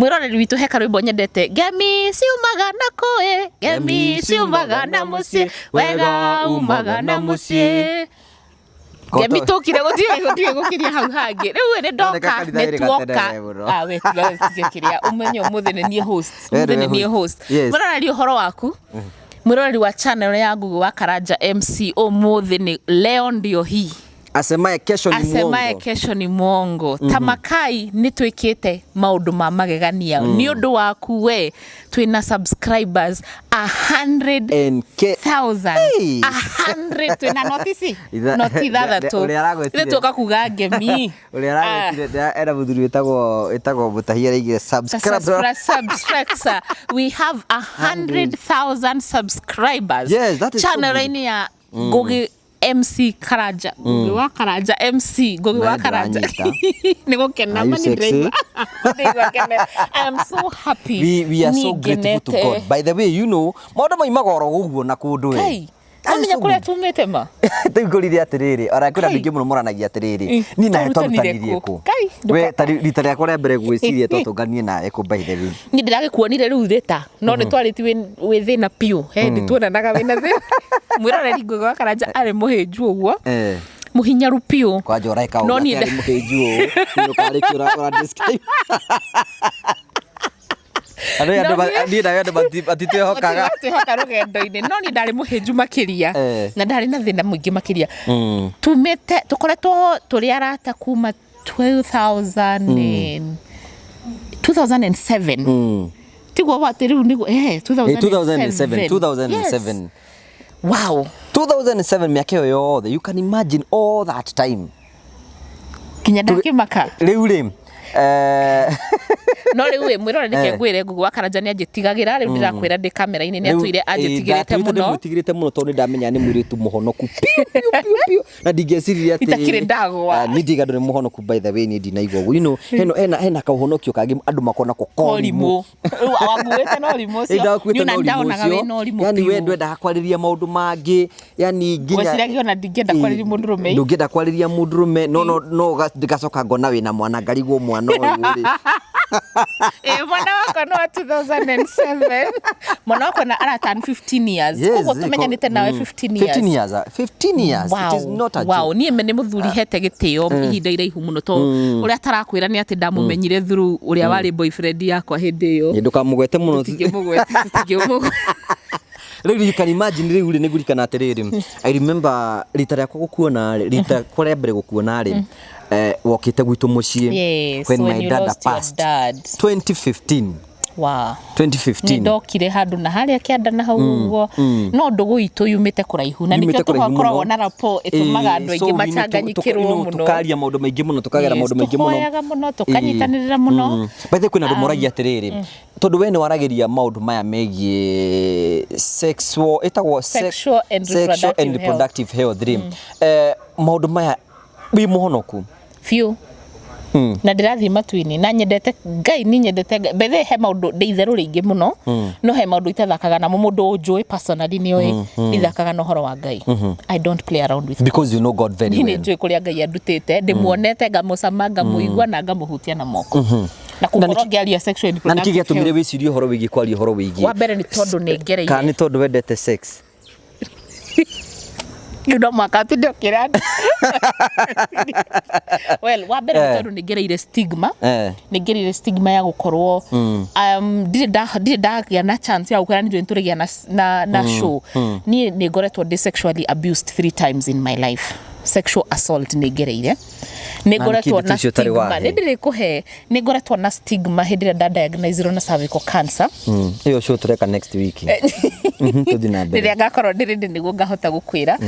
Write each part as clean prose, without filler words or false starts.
Mwĩroreri witũ, he karwĩmbo nyendete, "Ngemi ciumaga na kũĩ, ngemi ciumaga na mũciĩ, wega umaga na mũciĩ." Ngemi tũkire, gũtirĩ gũkiria hau hangĩ. Rĩu nĩ ndoka. Kanitha nĩ ĩrĩ tuoka. gatenderere mũno. Ah, we tiga tige kĩrĩa ũmenye, ũmũthĩ nĩ niĩ host. We Ũmũthĩ nĩwe nĩ niĩ host. host. Mwĩroreri, ũhoro waku, mwĩroreri wa channel ya Ngugi wa Karanja MC, ũmũthĩ nĩ leo ndio hii. Asemaye kesho ni Asemaye mwongo. kesho ni mwongo. Tamakai nĩ twĩkĩte maũndũ ma magegania nĩ ũndũ waku we. Twĩna subscribers 100 NK thousand. Hey! 100. Twĩna notici noti ithathatũ. Ũrĩa aragwetire. Ithuĩ tuoka kuga ngemi. Ũrĩa aragwetire ena mũthuri wĩtagwo Mũtahi araigire subscribe. Subscribers. We have 100,000 subscribers. Yes, that is so good. Channel-inĩ ya Ngugi MC Karanja, Ngugi wa Karanja MC, Ngugi wa Na Karanja. ndĩranyita. Nĩ gũkena. Are you Mani sexy? ndĩraigua ngene. I am so happy. We are Niĩ so grateful to ngenete. God. By the way, maũndũ maimaga oro ũguo na kũndũ we. Kai, That is amenya so kũrĩa good. tumĩte ma. Rĩu ngũrire atĩrĩrĩ, ona kwĩna andũ Kai. aingĩ mũno moranagia atĩrĩrĩ, niĩ nawe twarutanire twarutanirie kũ? kũ? Kai, We ta rita rĩakwa rĩa mbere gwĩciria twatũnganie nawe kũ, by the way? Niĩ ndĩragĩkuonire rĩu rĩta no nĩ twarĩti wĩ thĩna biũ. He ndĩ tuonanaga wĩna thĩna. Mwĩroreri, Ngugi wa Karanja arĩ mũhĩnju ũguo, mũhinyaru biũ. Kwanja ũreka No ũguo niĩ atĩ arĩ mũhĩnju ũũ, ndũkarĩkie ũra describe. Andũ No niĩ- niĩ nawe andũ matitwĩhokaga. Twĩhoka rũgendo-inĩ, no niĩ ndarĩ mũhĩnju makĩria na ndarĩ na thĩna mũingĩ makĩria. Tumĩte tũkoretwo tũrĩ arata kuma 2000 and 2007, tiguo? Watĩ rĩu nĩguo 2007. 2007. 2007. Yes. Wow. 2007, mĩaka ĩyo yothe, you can imagine all that time. Nginya ndakĩmaka. Rĩu rĩ No rĩu ĩ mwĩrore, nĩke ngwĩre Ngugi wa Karanja nĩ anjĩtigagĩra. Rĩu ndĩrakwĩra ndĩ kamera-inĩ, nĩ atũire anjĩtigĩrĩte mũno. Ndamwĩtigĩrĩte mũno tondũ nĩ ndamenya nĩ mũirĩtu mũhonoku piũ piũ piũ piũ, na ndingĩeciririe atĩ Itakĩrĩ ndagwa. Ah, niĩ ndiga andũ nĩ mũhonoku, by the way, niĩ ndinaigua ũguo. Hena kauhonokio kangĩ andũ makona ko Ũrimũ. Rĩu wakuĩte na ũrimũ ũcio. Ndakuĩte Niĩ na ona ũrimũ ndaonaga ũcio. wĩna ũrimũ Yani we biũ. ndwendaga kwarĩria maũndũ mangĩ, yani nginya Ngwĩciragia ona ndingĩenda kwarĩria mũndũrũme. Ndũngĩenda kwarĩria mũndũrũme, no ngacoka ngona wĩna mwana, ngarigwo mwana ũyũ rĩ. Ĩ, mwana wakwa nĩ wa 2007. Mwana wakwa na aratan 15 years. Yes, Koguo tũmenyanĩte nawe 15 years. 15 years, 15 years. It is not a Wow. joke. Niĩ nĩ mũthuri hete gĩtĩo ihinda iraihu mũno, to ũrĩa atarakwĩra nĩ atĩ ndamũmenyire through ũrĩa warĩ boyfriend yakwa hĩndĩ ĩyo. Ĩ, ndũkamũgwete mũno. Tũtingĩmũgweta, tũtingĩmũgweta. Rĩu you can imagine, rĩu rĩ nĩngũririkana atĩrĩrĩ, I remember rita rĩakwa gũkuona rĩ, rita rĩakwa rĩa mbere gũkuona rĩ, wokĩte gwitũ mũciĩ Yes, when my you dad lost your passed. dad. 2015. Wow. 2015. Nĩ ndokire handũ na harĩa kĩanda na hau ũguo, no ndũgũ itũ yumĩte kũraihu na nĩkĩo Yumĩte kũraihu tũkoragwo mũno. na rapport ĩtũmaga andũ So aingĩ we need macanganyikĩrwo mũno. Tũkaria maũndũ maingĩ mũno, tũkagera Yes, maũndũ maingĩ mũno. tũhoyaga mũno, tũkanyitanĩrĩra mũno. By the way, kwĩna andũ moragia atĩrĩrĩ, tondũ we nĩ waragĩria maũndũ maya megiĩ sexual, ĩtagwo Sexual and sexual and reproductive reproductive health rĩ, maũndũ maya wĩ mũhonoku? Biũ, na ndĩrathiĩ matu-inĩ na nyendete Ngai, ni nyendete Ngai bethe. He maũndũ ndĩ itherũ rĩingĩ mũno, no he maũndũ itathakaga namo. Mũndũ ũnjũĩ personally nĩ oĩ ndithakaga na ũhoro wa Ngai. I don't play around with Because you know God very Niĩ nĩ well. njũĩ kũrĩa Ngai andutĩte, ndĩmuonete, ngamũcama, ngamũigua na ngamũhutia na moko na Na kũkorwo ngĩaria sexual and Na nĩkĩ reproductive gĩatũmire health. wĩcirie ũhoro wĩgiĩ kwaria ũhoro wĩgiĩ Wa mbere nĩ tondũ nĩ ngereire. Kana nĩ tondũ wendete sex? Rĩu no mũhaka atinde ũkĩra. Well, wa mbere nĩ tondũ nĩ ngereire stigma. Nĩ ngereire stigma ya gũkorwo ndirĩ ndagĩa na chance ya gũkwĩra, nĩ njũĩ nĩtũrĩgĩa na show. Niĩ nĩ ngoretwo ndĩ sexually abused three times in my life. Sexual assault nĩ ngereire, nĩ Na ngoretwo nĩkĩ na ndeto icio ũtarĩ stigma. wahe? Nĩ ndĩrĩkũhe. Nĩ ngoretwo na stigma hĩndĩ ĩrĩa ndadiagnosirwo na cervical cancer. Ĩyo show tũreka next week. Tũthiĩ na mbere. Rĩrĩa ngakorwo ndĩ ready nĩguo ngahota gũkwĩra.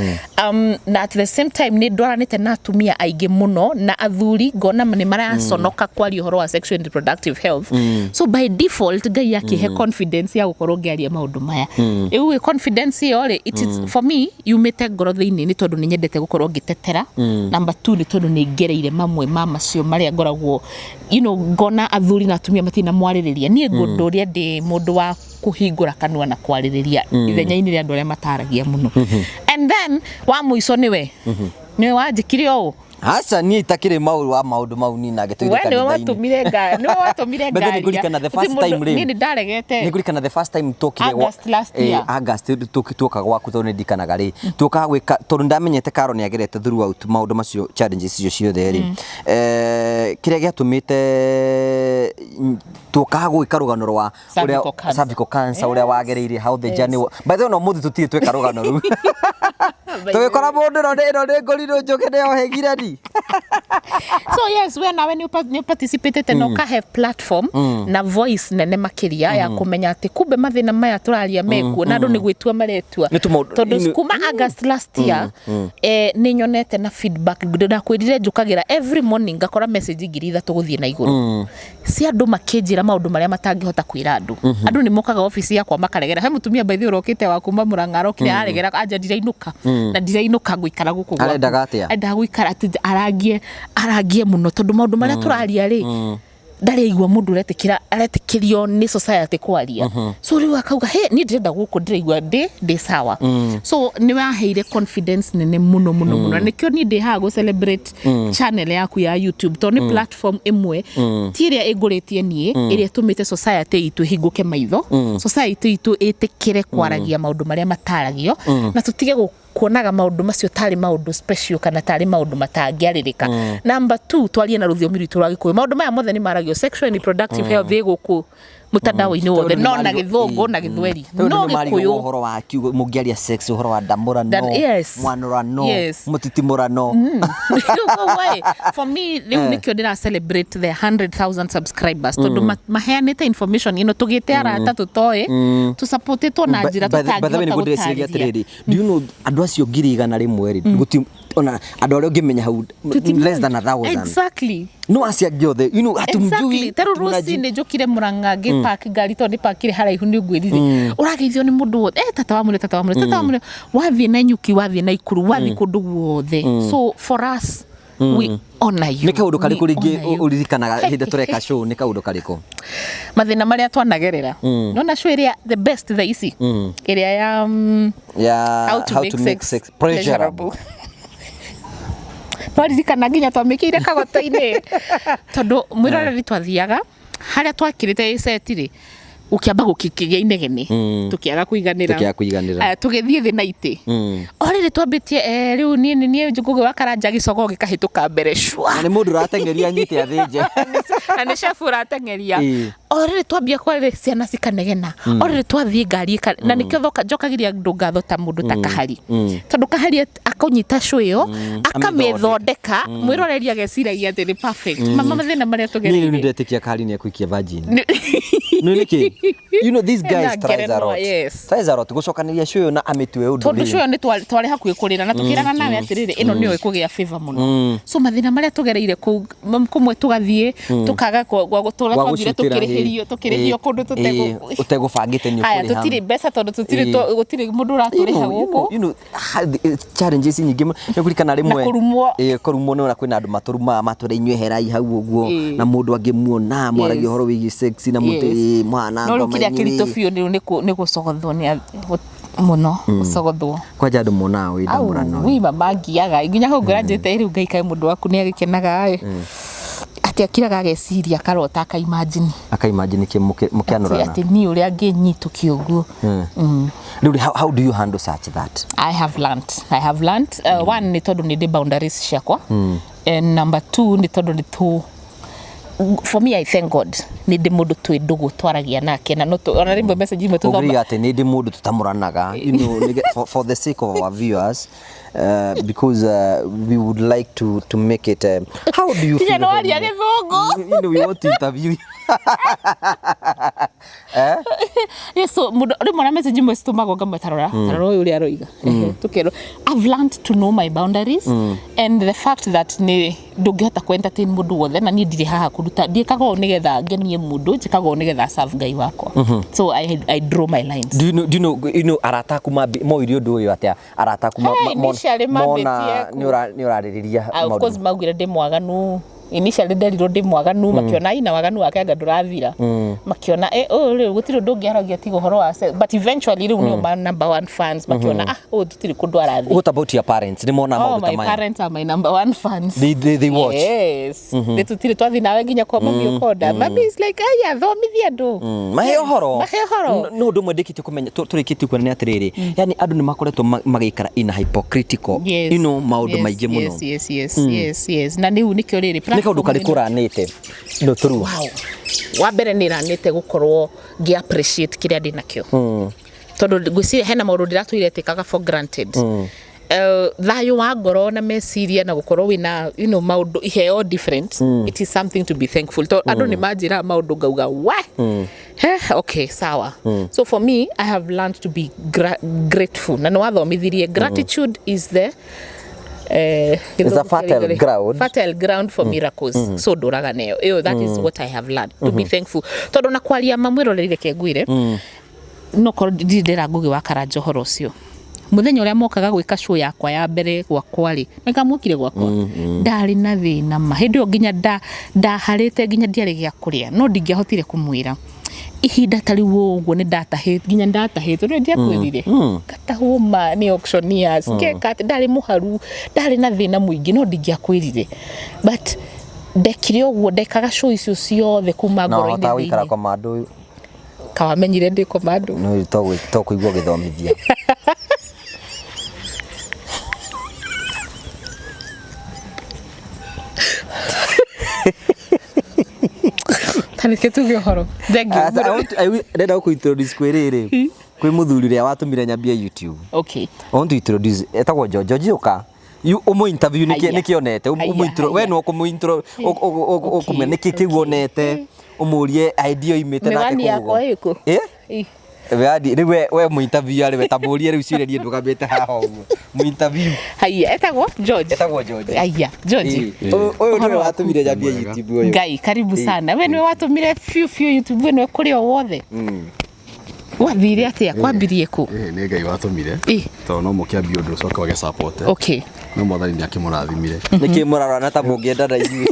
Na at the same time nĩ ndwaranĩte na atumia aingĩ mũno na athuri, ngona nĩ maraconoka kwaria ũhoro wa sexual and reproductive health. So by default Ngai akĩhe confidence ya gũkorwo ngĩaria maũndũ maya. Rĩu ĩ confidence ĩyo rĩ, it is for me yumĩte ngoro thĩinĩ, nĩ tondũ nĩ nyendete gũkorwo ngĩtetera. Number two, nĩ tondũ nĩ ngereire mamwe ma macio marĩa ngoragwo ngona athuri na atumia matirĩ na mwarĩrĩria. Niĩ ngũndũria ndĩ mũndũ wa kũhingũra kanua na kwarĩrĩria ithenya-inĩ rĩa andũ arĩa mataragia mũno. And then wa mũico, nĩwe wanjĩkire ũũ. Aca, niĩ itakĩrĩ maũndũ wa maũndũ mau niĩ nake We nĩwe watũmire ngari, nĩwe watũmire But then ngari. nĩngũririkana the first time rĩ. Niĩ nĩ ndaregete. Nĩngũririkana the first time twokire August last year. August tuoka gwaku, tondũ nĩndikanaga rĩ tuokaga gwĩka, tondũ ndamenyete Karo nĩ agerete throughout maũndũ macio, challenges icio ciothe rĩ, kĩrĩa gĩatũmĩte tuokaga gwĩka rũgano rwa Cervical cancer. Cervical cancer, ũrĩa wagereire, how the journey by the way, no mũthĩ tũtirĩ tweka rũgano rũu, tũgĩkora mũndũ ĩno nĩ ngũrirũ njũgĩ nĩ ohĩgire ni. So yes, we nawe nĩ participatete na ũkahe platform na voice nene makĩria ya kũmenya atĩ kumbe mathĩna maya tũraria mekuo na andũ nĩ gwĩtua maretua. Nĩ tũmaũndũ- Tondũ kuma August last year, nĩ nyonete na feedback. Ndakwĩrire njũkagĩra every morning ngakora message 3,000 gũthiĩ na igũrũ cia andũ makĩnjĩra maũndũ marĩa matangĩhota kwĩra andũ. Andũ nĩ mokaga obici yakwa makaregera. He mũtumia by the way ũrokĩte wa kuma Mũrang'a, arokire aregera anja, "Ndirainũka na ndirainũka, ngũikara gũkũ gwaku." Arendaga atĩa? Endaga gũikara atĩ arangie arangie mũno, tondũ maũndũ marĩa tũraria rĩ, ndarĩ aigua mũndũ ũretĩkĩra aretĩkĩrio nĩ society kwaria. So rĩu akauga, "He, niĩ ndĩrenda gũkũ, ndĩraigua ndĩ sawa." So nĩ waheire confidence nene mũno mũno mũno, na nĩkĩo niĩ ndĩ haha gũ celebrate channel yaku ya YouTube, tondũ nĩ platform ĩmwe ti ĩrĩa ĩngũrĩtie niĩ, ĩrĩa ĩtũmĩte society itũ ĩhingũke maitho, society itũ ĩtĩkĩre kwaragia maũndũ marĩa mataragio, na tũtige kuonaga maũndũ macio tarĩ maũndũ special kana tarĩ maũndũ matangĩarĩrĩka. Number two, twarie na rũthiomi rwitũ rwa Gĩkũyũ. Maũndũ maya mothe nĩ maragio, sexual and reproductive health ĩ gũkũ mũtandao-inĩ wothe, no na Gĩthũngũ na Gĩthweri, no Gĩkũyũ Ũhoro wa kiugo mũngĩaria sex, ũhoro wa ndamũrano, mwanũrano, mũtitimũrano. Koguo ĩ, for me rĩu nĩkĩo ndĩra celebrate the 100,000 subscribers, tondũ maheanĩte information ĩno, tũgĩte arata tũtoĩ, tũsupportĩtwo na njĩra By the way, tũtangĩhota nĩguo ndĩreciria gũtarĩria. Atĩrĩrĩ, do you know andũ acio 100,000 rĩ, gũti ona andũ arĩa ũngĩmenya hau less than 1,000. No acio angĩ othe hatumjui. Exactly. Ta rĩu rũcinĩ njũkire Mũrang'a ngĩpark ngari, tondũ nĩ haraihu nĩ ngwĩrire, ũrageithio nĩ mũndũ wothe, "Tata wa mũrĩ, tata wa mũrĩ, tata wa mũrĩ." Wathiĩ na Nyuki, wathiĩ na Ikuru, wathiĩ kũndũ guothe. So for us, we honor you. Nĩ kaũndũ karĩkũ We rĩngĩ honor you. ũririkanaga hĩndĩ tũreka show? Nĩ kaũndũ karĩkũ? Mathĩna marĩa twanagerera, nona show ĩrĩa the best thaa ici, ĩrĩa ya ya how to make sex pleasurable, twaririkana nginya twamĩkĩire kagoto-inĩ, tondũ mwĩroreri twathiaga harĩa twakĩrĩte ĩceti rĩ, gũkĩamba gũkĩgĩa inegene, tũkĩaga kũiganĩra. Tũkĩaga kũiganĩra. Aya, tũgĩthiĩ thĩ na itĩ o rĩrĩ twambĩtie, rĩu niĩ nĩ niĩ Ngũgĩ wa Karanja, gĩcogo gĩkahĩtũka mbere cua. Na nĩ mũndũ ũrateng'eria anyite athĩnje. Na nĩ chef ũrateng'eria. O rĩrĩ twambia kwarĩ ciana cikanegena, o rĩrĩ twathiĩ ngari na nĩkĩo njokagĩria andũ ngatho ta mũndũ ta Kahari, tondũ Kahari akũnyita show ĩyo akamĩthondeka, mwĩroreri ageciragia atĩ nĩ perfect. Mama, mathĩna marĩa Niĩ rĩu tũgereire. nĩndetĩkia Kahari nĩ ekũikia virgin. Nĩ nĩkĩ, these guys Ena tries a ngerenwa, lot. Tries a lot gũcokanĩria show ĩyo na amĩtue ũndũ Tondũ rĩ. cio nĩ twarĩ hakuhĩ kũrĩra na tũkĩrana nawe atĩrĩrĩ, ĩno nĩyo ĩkũgĩa favor mũno. So mathĩna marĩa tũgereire kũu, kũmwe tũgathiĩ tũkaga gwa gũtũra, Gwa twathire gũcutĩra, tũkĩrĩhĩrio tũkĩrĩhio kũndũ tũtegũ ũtegũbangĩte nĩ Haya, ũkũrĩha. Tũtirĩ mbeca tondũ tũtirĩ gũtirĩ mũndũ ũratũrĩha gũkũ. Challenges nyingĩ mũno. Nĩ kũririkana rĩmwe Kũrumwo. Kũrumwo nĩ ona kwĩna andũ matũrumaga matwĩra, "Inyuĩ herai hau ũguo," na mũndũ angĩmuona mwaragia ũhoro wĩgiĩ sex na mũtĩ mwana No rĩu ngoma kĩrĩa inyuĩ. kĩritũ biũ rĩu nĩ gũcogothwo nĩ mũno gũcogothwo. Kwanja andũ monaga wĩ ndamũrano. Wi mama ngiaga nginya hau ngwĩra njĩte rĩu Ngai kaĩ mũndũ waku nĩ agĩkenaga ĩ, atĩ akiraga ageciria akarota akaimagine. Akaimagine kĩ mũkĩanũrana. Atĩ niĩ ũrĩa ngĩnyitũkia ũguo. Rĩu how do you handle such that? I have learnt. I have learnt. One nĩ tondũ nĩ ndĩ boundaries ciakwa. And number two nĩ tondũ nĩ tũ for me, I thank God nĩ ndĩ mũndũ twĩ ndũgũ twaragia nake na no ona rĩmwe message imwe tũthoma. Ũngĩiga atĩ nĩ ndĩ mũndũ tũtamũranaga, for the sake of our viewers, because we would like to make it, how do you Nginya feel no waria Gĩthũngũ. We want to interview you. Eh? Yes, so mũndũ rĩmwe na message imwe citũmagwo ngamwe, "Tarora, tarora ũyũ ũrĩa aroiga." Tũkerwo I've learned to know my boundaries and the fact that nĩ ndũngĩhota ku entertain mũndũ wothe, na niĩ ndirĩ haha kũruta, ndiĩkaga ũũ nĩgetha ngenie mũndũ, njĩkaga ũũ nĩgetha serve Ngai wakwa. So I draw my lines. Do you know arata aku moire ũndũ ũyũ atĩa, arata aku Hey, initially mona mambĩtie nĩ ũrarĩrĩria Ah, of maũndũ? course maugire ndĩ mwaganu. Initially nderirwo ndĩ mwaganu, makiona ina waganu wake anga ndũrathira, makiona ũyũ rĩu gũtirĩ ũndũ ũngĩ aragia tiga ũhoro wa sex. But eventually rĩu nĩo ma number one fans, makiona ah, ũyũ tũtirĩ kũndũ arathiĩ. What about your parents? Nĩ mona Oh, maũndũ ta my maya? parents are my number one fans. They watch? Yes. Nĩ tũtirĩ twathiĩ nawe nginya kwa mami ũkonda. Mami is like, aya, thomithia andũ. Mahe ũhoro. Mahe ũhoro. No ũndũ ũmwe ndĩkĩtie kũmenya tũrĩkĩtie kuona nĩ atĩrĩrĩ, yani andũ nĩ makoretwo magĩikara in a hypocritical maũndũ maingĩ mũno. Yes. Na rĩu nĩkĩo rĩrĩ Nĩ kaũndũ platform karĩkũ ĩno- ũranĩte no through? Wow. Wa mbere nĩ ĩranĩte gũkorwo ngĩ appreciate kĩrĩa ndĩ nakĩo, tondũ ngwĩciria hena maũndũ ndĩratũire tĩkaga for granted. Thayũ wa ngoro na meciria na gũkorwo wĩna maũndũ iheo different, it is something to be thankful, tondũ andũ nĩ manjĩraga maũndũ ngauga we he okay, sawa. So for me, I have learned to be grateful, na nĩ wathomithirie gratitude is the It's a fertile ground. Fertile ground for miracles. So ndũraga neyo ĩyo. That is what I have learned, to be thankful, tondũ na kwaria mamwĩroreire kengwire no korwo ndirĩ ndĩra Ngũgĩ wa Karanja ũhoro ũcio mũthenya ũrĩa mokaga gwĩka show yakwa ya mbere gwakwa rĩ, nĩkamokire gwakwa, ndarĩ na thĩna ma hĩndĩ ĩyo nginya ndaharĩte nginya ndiarĩ gĩa kũrĩa, no ndingĩahotire kũmwĩra ihinda ta rĩu ũguo nĩ ndatahĩtwo, nginya ndatahĩtwo nĩ ndiakwĩrire ngatahwo ma nĩ auctioneers, ngeka atĩ ndarĩ mũharu, ndarĩ na thĩna mũingĩ, no ndingĩakwĩrire, but ndekire ũguo, ndekaga show icio ciothe kuma Na ngoro-inĩ wahota gũikara thĩinĩ. komando? Kawamenyire ndĩ komando? No to kũigua ũgĩthomithia. Tareke tuge ũhoro. Thank you. Asa, ndĩrenda gũkũ introduce kwĩ rĩrĩ, kwĩ mũthuri ũrĩa watũmire nyambie YouTube. I want to introduce, etagwo George. George, ũka. You ũmũ interview nĩkĩ Haya. nĩkĩ onete Haya, ũmũ intro we haya. no kũmũ intro ũkũmenya nĩkĩ kĩu onete, ũmũrie idea oimĩte nake Mĩwani yakwa kũu. ĩkũ? Eh? Ĩ. Weandi rĩu we mũ interview arĩ we ta mũrie rĩu ciũria, niĩ ndũgamĩte haha ũguo mũ interview. Haya, etagwo George. Etagwo George. Aya, George. Ĩ. Ũyũ nĩwe watũmire nyambie YouTube ũyũ. Ngai, karibu sana. We nĩwe watũmire biũ biũ YouTube we nĩwe kũrĩ o wothe. Wathire atĩa? Kwambirie kũ? Ĩĩ, nĩ Ngai watũmire, tondũ no mũkĩambie ũndũ ũcoke wage support. No Mwathani nĩ akĩmũrathimire. Nĩkĩ mũrarora ta mũngĩendana inyuĩ?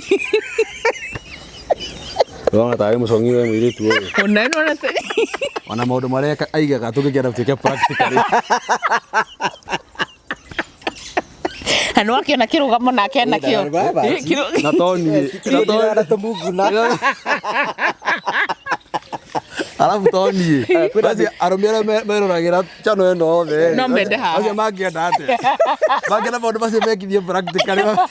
Ũrona tarĩ mũcong'i we mũirĩtu ũyũ. Ona nĩ Ona maũndũ marĩa aigaga tũngĩkĩenda tuĩke practically. Na nĩ wakĩona kĩrũgamo nake nakĩo. Na to niĩ Kĩrũgamo tũmunguna. Arabu to niĩ macio arũme arĩa meroragĩra channel ĩno othe. No mende haha. Acio mangĩenda atĩa mangĩenda maũndũ macio mekithie practically? Andũ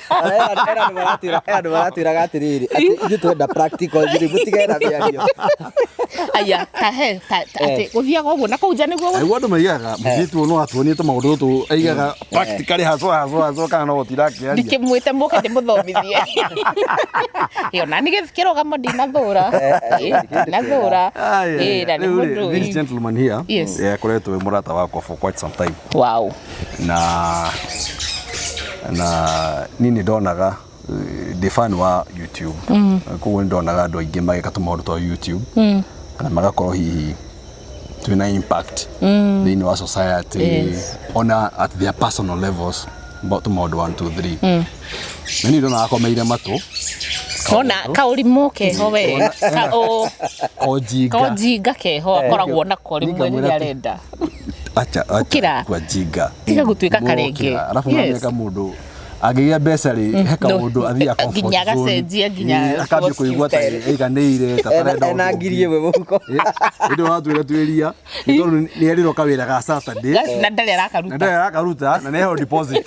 maratwĩraga atĩrĩrĩ, atĩ ithuĩ twenda practical rĩ, mũtigane na mĩario. Aya, ta he ta atĩ gũthiaga ũguo na kũu nja nĩguo. Aigua andũ maigaga mũirĩtu ũyũ no atuonie tũmaũndũ tũtũ aigaga practically haswa haswa haswa, kana no gũtinda akĩaria. Ndikĩmwĩte mũke ndĩmũthomithie ĩyo na nĩ kĩrũgamo ndinathũra. Ĩ, ndinathũra. Ĩ, na nĩ Rĩu rĩ, mũndũ this gentleman here akoretwo wĩ mũrata wakwa for quite some time. Na niĩ nĩ ndonaga ndĩ fan wa YouTube, koguo nĩ ndonaga andũ aingĩ magĩka tũmaũndũ twa YouTube na magakorwo hihi twĩna impact thĩinĩ wa society, ona at their personal levels, tũmaũndũ 1 2 3, na niĩ ndonaga komeire matũ. Ona kaũrimũ keho we. Konjinga. Konjinga keho akoragwo nako rĩmwe Nĩngamwĩra rĩrĩa arenda. Acha acha. Ũkĩra. Kwa jinga. Tiga gũtuĩka karenge. Ũkĩra. Alafu yes. Mũndũ angĩgĩa mbeca rĩ, he kaũndũ athiaga comfort Nginya zone. agacenjia nginya Ĩĩ, akambia kũigua ta style. aiganĩire ta atarenda Ena ũndũ ngiri ũngĩ. ĩmwe mũhuko. Ĩĩ, hĩndĩ ĩyo watwĩra twĩria nĩ tondũ nĩ erirwo kawĩra ga Saturday Na ndarĩ na arakaruta. ndarĩ arakaruta na nĩheo deposit,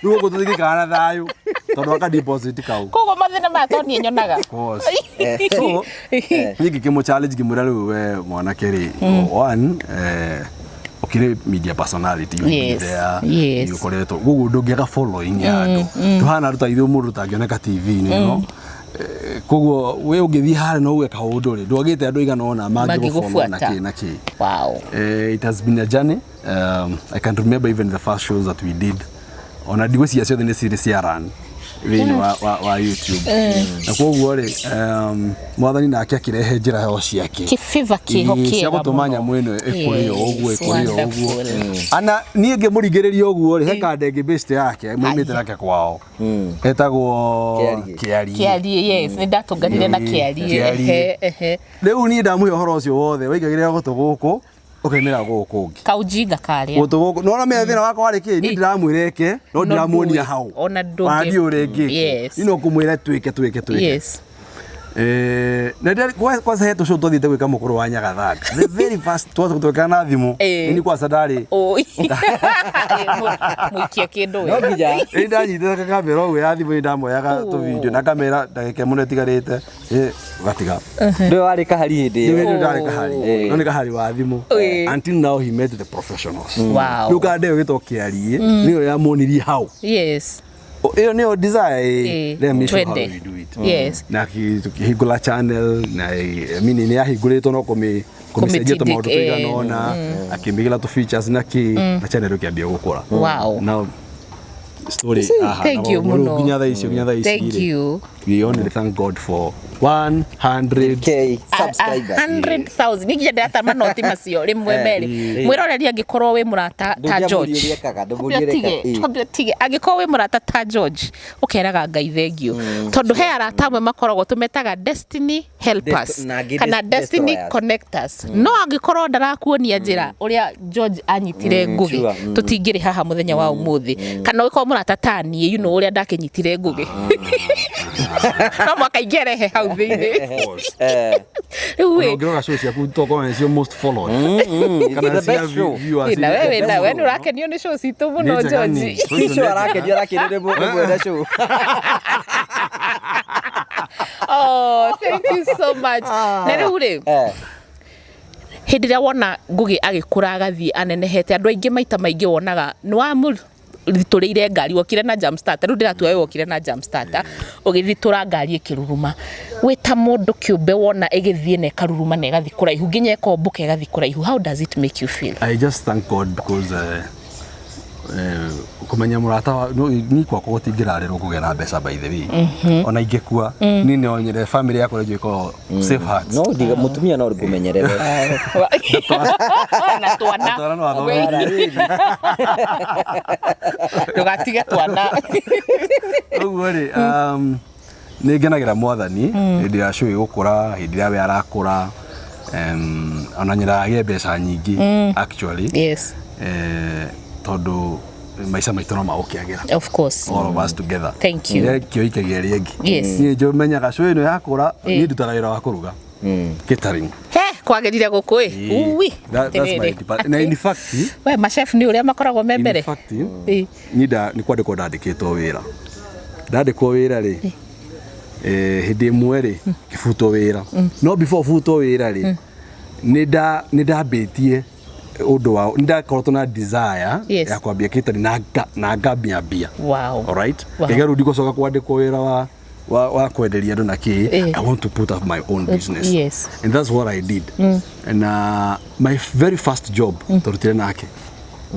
rĩu ũguo tũtingĩikara na thayũ tondũ aka deposit kau. Koguo mathĩna maya to niĩ nyonaga. Of course. So niĩ ngĩkĩmũ challenge, ngĩmwĩra rĩu we mwanake rĩ, one, ũkĩrĩ media personality, you Yes, be there, yes. nĩ ũkoretwo koguo ndũngĩaga following ya andũ tũhana andũ ta ithuĩ, mũndũ ũtangĩoneka TV-inĩ no. Koguo we ũngĩthiĩ harĩa na uge kaũndũ rĩ, ndwagĩte andũ aigana ũna mangĩgũfollow na Mangĩgũbuata. kĩ na kĩ. It has been a journey. I can remember even the first shows that we did. Ona ndigwĩciria ciothe nĩ cirĩ cia run. Thĩinĩ wa YouTube na koguo rĩ, mwathani nake akĩrehe njĩra o ciake. Kĩbiba kĩho Ĩĩ, cia kĩega gũtũma mũno. nyamũ ĩno ĩkũre o ũguo, ĩkũre o ũguo. Wonderful. Ana niĩ ngĩmũringĩrĩria ũguo rĩ, he kanda ĩngĩ best yake maumĩte nake kwao etagwo Kĩarie. Kĩarie. Kĩarie, yes, nĩ ndatũnganire na Ĩĩ, Kĩarie. Kĩarie. Ehe, ehe. Rĩu niĩ ndamũhe ũhoro ũcio wothe waigagĩrĩra gũtũ gũkũ ũkaimĩra gũkũ kũngĩ. Kaujinga karĩa. Gũtũ gũkũ nona menya thĩna wakwa warĩ kĩ, niĩ ndĩramwĩra eke no No ndĩramuonia ndũĩ. hau. Ona ndũngĩ- Ona ndiũĩ ũrĩa ingĩka. Yes. Niĩ no kũmwĩra twĩke twĩke twĩke. Yes. Na kwanza he tũcũ twathiĩte gwĩka mũkũrũ wa Nyagathanga, the very first tweka na thimũ. Ĩĩ. Nĩ kwanza ndarĩ Oi. Mũikie kĩndũ No we. nginya ĩ ndanyitĩte kakamera ũguo ya thimũ, nĩ ndamoyaga Oh. tũvideo na kamera ndagĩka ĩmwe ĩtigarĩte, ũgatiga. Ndũĩ warĩ kahari hĩndĩ Nĩ ĩyo. wĩndĩ ndarĩ kahari. Ĩĩ. No nĩ kahari wa thimũ. Ĩĩ. Until now he met the professionals. Wow. Rĩu kanda ĩyo ĩgĩtwo Kĩarie nĩyo yamuonirie hau. Yes. O, ĩyo nĩyo desire ĩ, Ĩĩ. let me show how Twende. we do it. Yes. Na tukĩhingũra channel na I mean nĩ yahingũrĩtwo no kũmĩcenjia tũmaũndũ Kũmĩtindĩka, tũigana ũna, akĩmĩgĩra tũ features na kĩ, na channel ĩkĩambia gũkũra. Wow. Now story aha, Thank you na rĩu mũno. nginya thaa ici, nginya thaa ici Thank rĩ, you. we only thank God for 100 K subscribers. 100,000 nĩ nginya ndĩratama noti macio rĩmwe merĩ. Mwĩroreri, angĩkorwo wĩ mũrata ta Ndũngĩamũria George, ũrĩa ekaga, ndũmũrie Twambe ũrĩa ũtige, ekaga, ĩĩ. twambe ũtige. Angĩkorwo wĩ mũrata ta George, ũkeraga Ngai thengio, tondũ he arata amwe makoragwo tũmetaga destiny helpers na angĩ kana destiny destroyers. connectors, no angĩkorwo ndarakuonia njĩra ũrĩa George anyitire Ngũgĩ, sure. tũtingĩrĩ haha mũthenya wa ũmũthĩ. Kana ũgĩkorwo mũrata ta niĩ, ũrĩa ndakĩnyitire Ngũgĩ, no mwaka ingĩarehe hau thĩinĩ. Rĩu Ona ĩ, ũngĩrora show ciaku tokorwo nĩcio most followed. It's Kana the cia best show. viewers. Na wewe na we nĩ ũrakenio nĩ show citũ mũno. Nĩ njega. George. Nĩ. Ti show arakenio, arakenio nĩ mwene show. Oh, thank you so much. Na rĩu rĩ, hĩndĩ ĩrĩa wona Ngũgĩ agĩkũra agathiĩ anenehete, andũ aingĩ maita maingĩ wonaga nĩ wamũthitũrĩire ngari, wokire na jump starter. Rĩu ndĩratua we wokire na jump starter, ũgĩthitũra ngari ĩkĩruruma. Wĩ ta mũndũ kĩũmbe, wona ĩgĩthiĩ na ĩkaruruma na ĩgathiĩ kũraihu nginya ĩkombũka ĩgathiĩ kũraihu, how does it make you feel? I just thank God because kũmenya mũrata wa no, ni kwakwa gũtingĩrarĩrwo kũgĩa na mbeca, by the way, ona ingĩkua niĩ no nyende family yakwa rĩngĩ ĩkorwo safe hearts. No ndiga mũtumia no ngũmenyerere. Na twana. Twana no athome. Ndũgatige twana. Ũguo rĩ, nĩ ngenagĩra mwathani hĩndĩ ya show ĩgũkũra, hĩndĩ ĩrĩa we arakũra, ona nyendaga agĩe mbeca nyingĩ actually. Tondũ maica maitũ no magũkĩagĩra Of course. all of us together. Thank you. Kĩo ikagia ĩrĩa ĩngĩ. Yes. Niĩ njũmenyaga show ĩno yakũra, niĩ ndutaga wĩra wa kũruga, catering. He kwagĩrire gũkũ ĩ ui. That's my na in fact, We machef nĩ ũrĩa makoragwo me mbere. in fact, niĩ nĩ kwandĩkwo ndandĩkĩtwo wĩra, ndandĩkwo wĩra rĩ, hĩndĩ ĩmwe rĩ ngĩbutwo wĩra, no before butwo wĩra rĩ, nĩ ndambĩtie ũndũ wa nĩ ndakoretwo na desire ya kwambia catering na ngambia. Alright. Ngaiga rĩu ndigũcoka kwandĩkwo wĩra wa kwenderia andũ na kĩ. I want to put up my own business. And that's what I did. And my very first job twarutire nake.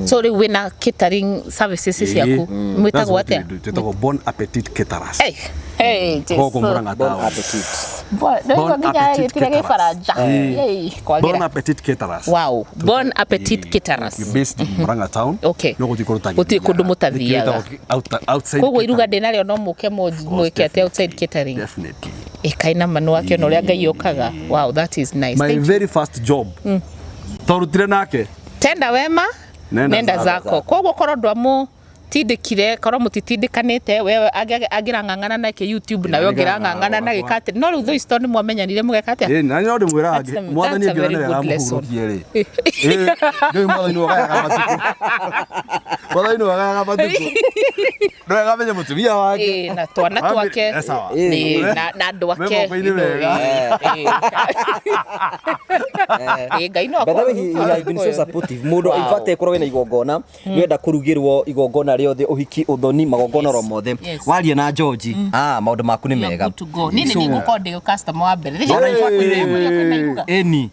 So rĩu wĩna catering services ciaku, mwĩtagwo atĩa? Twĩtagwo Bon Appetit Caterers. Hey, hey, Jesu. Gũkũ Murang'a Bon town. appetit. Bon Bon nginya Appetit gĩtire Caterers. gĩbaranja. Hey, Bon kwagĩra. Appetit Caterers. Wow, Bon Appetit Caterers. We're based in Murang'a town. No gũtirĩ kũndũ Gũtirĩ kũndũ mũtathiaga. Outside Koguo iruga catering. ndĩnarĩo no mũke mwĩke atĩ outside catering. Definitely. Ĩkai na manu wake ona ũrĩa Ngai ũkaga. Wow, that is nice. My Thank you. very first job twarutire nake. Tenda wema nenda nenda zako. zako. Koguo korwo ndwamũtindĩkire, korwo mũtitindĩkanĩte, wewe angĩrang'ang'ana nake YouTube nawe ũngĩrang'ang'ana na gĩka atĩ no rĩu thaa ici tondũ nĩ mwamenyanire mũgeka atĩa? Ĩ, na no ndĩmwĩraga mwathani That's a angĩona very nĩwe good lesson. aramũhurũkie rĩ. Ĩ, ndũĩ mwathani nĩwe ũgayaga matukũ, mwathani nĩwe ũgayaga matukũ, nĩwe agamenye mũtumia wake. Ĩ, na twana twake. Sawa. Ĩ, na andũ ake. Me moko-inĩ wega. Ĩ, Ngai no By the way, he has been so supportive. Mũndũ in fact ekorwo wĩna igongona, nĩwenda kũrugĩrwo igongona rĩothe, ũhiki, ũthoni, magongona oro mothe. Yes. Waria na George, maũndũ maku nĩ mega. Good to go. Niĩ nĩ nĩngũkorwo ndĩ customer wa mbere. Ona in fact, Kwĩna iruga. Ĩni.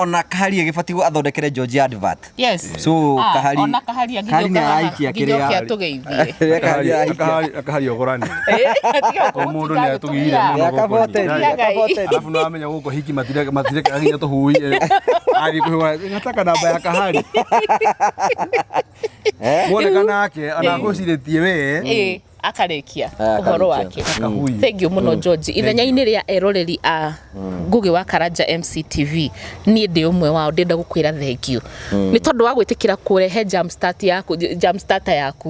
Ona Kahari agĩbatiĩ athondekere George advert. Yes. So Kahari Ona Kahari Kahari nĩ angĩgĩũka. Araikia Nginya kĩrĩa. oke atũgeithie. Rĩrĩa Kahari araikia. Akahari ũgũrani. Tiga O mũndũ nĩ atũgĩire mũno Rĩa gũkũ kabote, nĩ. rĩa kabote. Alafu nĩ wamenya gũkũ hiki matirekaga nginya tũhuie. Athiĩ kũhũra nataka namba ya Kahari. Woneka nake ona ngũcirĩtie we. Ĩĩ, akarĩkia Ah, ũhoro akarĩkia. wake. Akahuia. Thank you mũno George. Ithenya-inĩ rĩa eroreri a Ngugi wa Karanja MCTV, niĩ ndĩ ũmwe wao, ndĩrenda gũkwĩra thank you nĩ tondũ wa gwĩtĩkĩra kũrehe jump start yaku, jump starter yaku,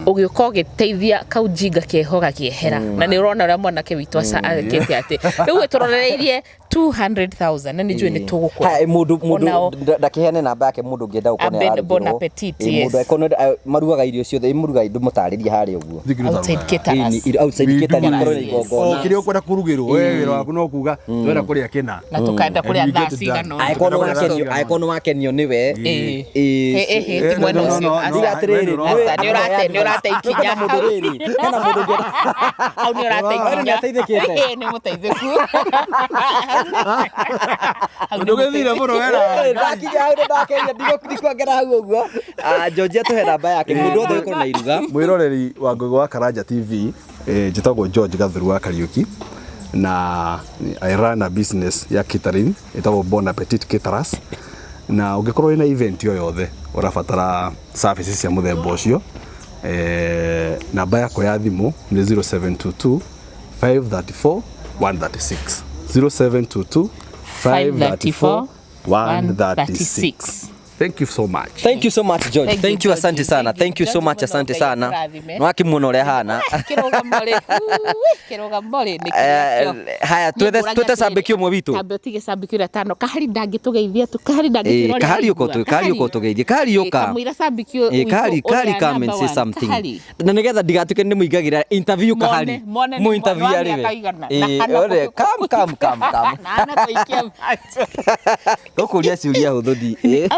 ũgĩũka ũgĩteithia kaujinga keho gakĩehera, na nĩ ũrona ũrĩa mwanake witũ akĩte atĩ rĩu tũrorereirie 200,000 na nĩ njũĩ nĩ tũgũkora. Haya, mũndũ Onao- mũndũ ndakiheane namba yake mũndũ ũngĩenda gũkorwo nĩ Abe- ararugĩrwo. bon appetit, Ĩ, yes. mũndũ angĩkorwo marugaga irio ciothe, ĩ, mũrugaga indo mũtarĩrie harĩa ũguo. Outside caterers. Ĩ, ni- outside We do. catering, korwo nĩ Yes. igongona. O kĩrĩa ũkwenda kũrugĩrwo we wĩra waku no kuga twenda kũrĩa kĩna. Na tũkaenda kũrĩa And we thaa get it cigana done. ũna. Angĩkorwo nĩ wakenio nĩwe. Ĩ. Ĩ, Ĩ, ĩ, ĩ, ti mwena No, no, ũcio. no, no, Aca. Tiga atĩrĩrĩ, no, Aca, nĩ ũrate- nĩ ũrate ikinya hena mũndũ hau. rĩrĩ, hena mũndũ ũngĩenda Hau nĩ ũrate Wewe ikinya. nĩateithĩkĩte? Ĩ, nĩ mũteithĩku. Hau nĩ Ndũgĩthire mũno wera. Ndakinya hau nĩ ndakeria, ndikuongera hau ũguo. Ah, George atũhe namba yake, mũndũ wothe ũgĩkorwo na iruga. Mwiroreri wa Ngugi wa Karanja TV, njĩtagwo George Gathuru wa Kariuki na I run a business ya catering ĩtagwo Bon Appetit Caterers, na ũngĩkorwo wĩna event o yothe ũrabatara services cia mũthemba ũcio, namba yakwa ya thimũ nĩ 0722 534 136, 0722 534 136. Thank you so much. Thank you so much George. Thank you, Thank you, asante George. sana. Thank you, Thank you so George, much, mũno, asante Ngai sana. akũrathime. Nĩwakĩmuona ũrĩa ahana. Kĩrũgamo rĩ, ui, kĩrũgamo rĩ, nĩ kĩrĩa kĩo. Haya, twethe cambĩki ũmwe witũ. Tambe ũtige cambĩki ũrĩa tano. Kahari ndangĩtũgeithia tu, Kahari ndangĩtwĩra ũrĩa Kahari ũka araigua. Kahari ũka ũtũgeithie. Kahari ũka. Kamũira cambĩki Ĩ, Kahari, witũ Kahari ũrĩa come and number say one. something. Kahari. Na nĩgetha ndigatuĩke nĩ mũingagĩra interview Kahari. Mone, mone Mũ interview nĩ wa arĩ mĩaka we. igana. Ĩ, Na ana ore, come, come, come, come. Na ana kũikia macho. Gũkũria ciũria hũthũ ndi. Ĩ.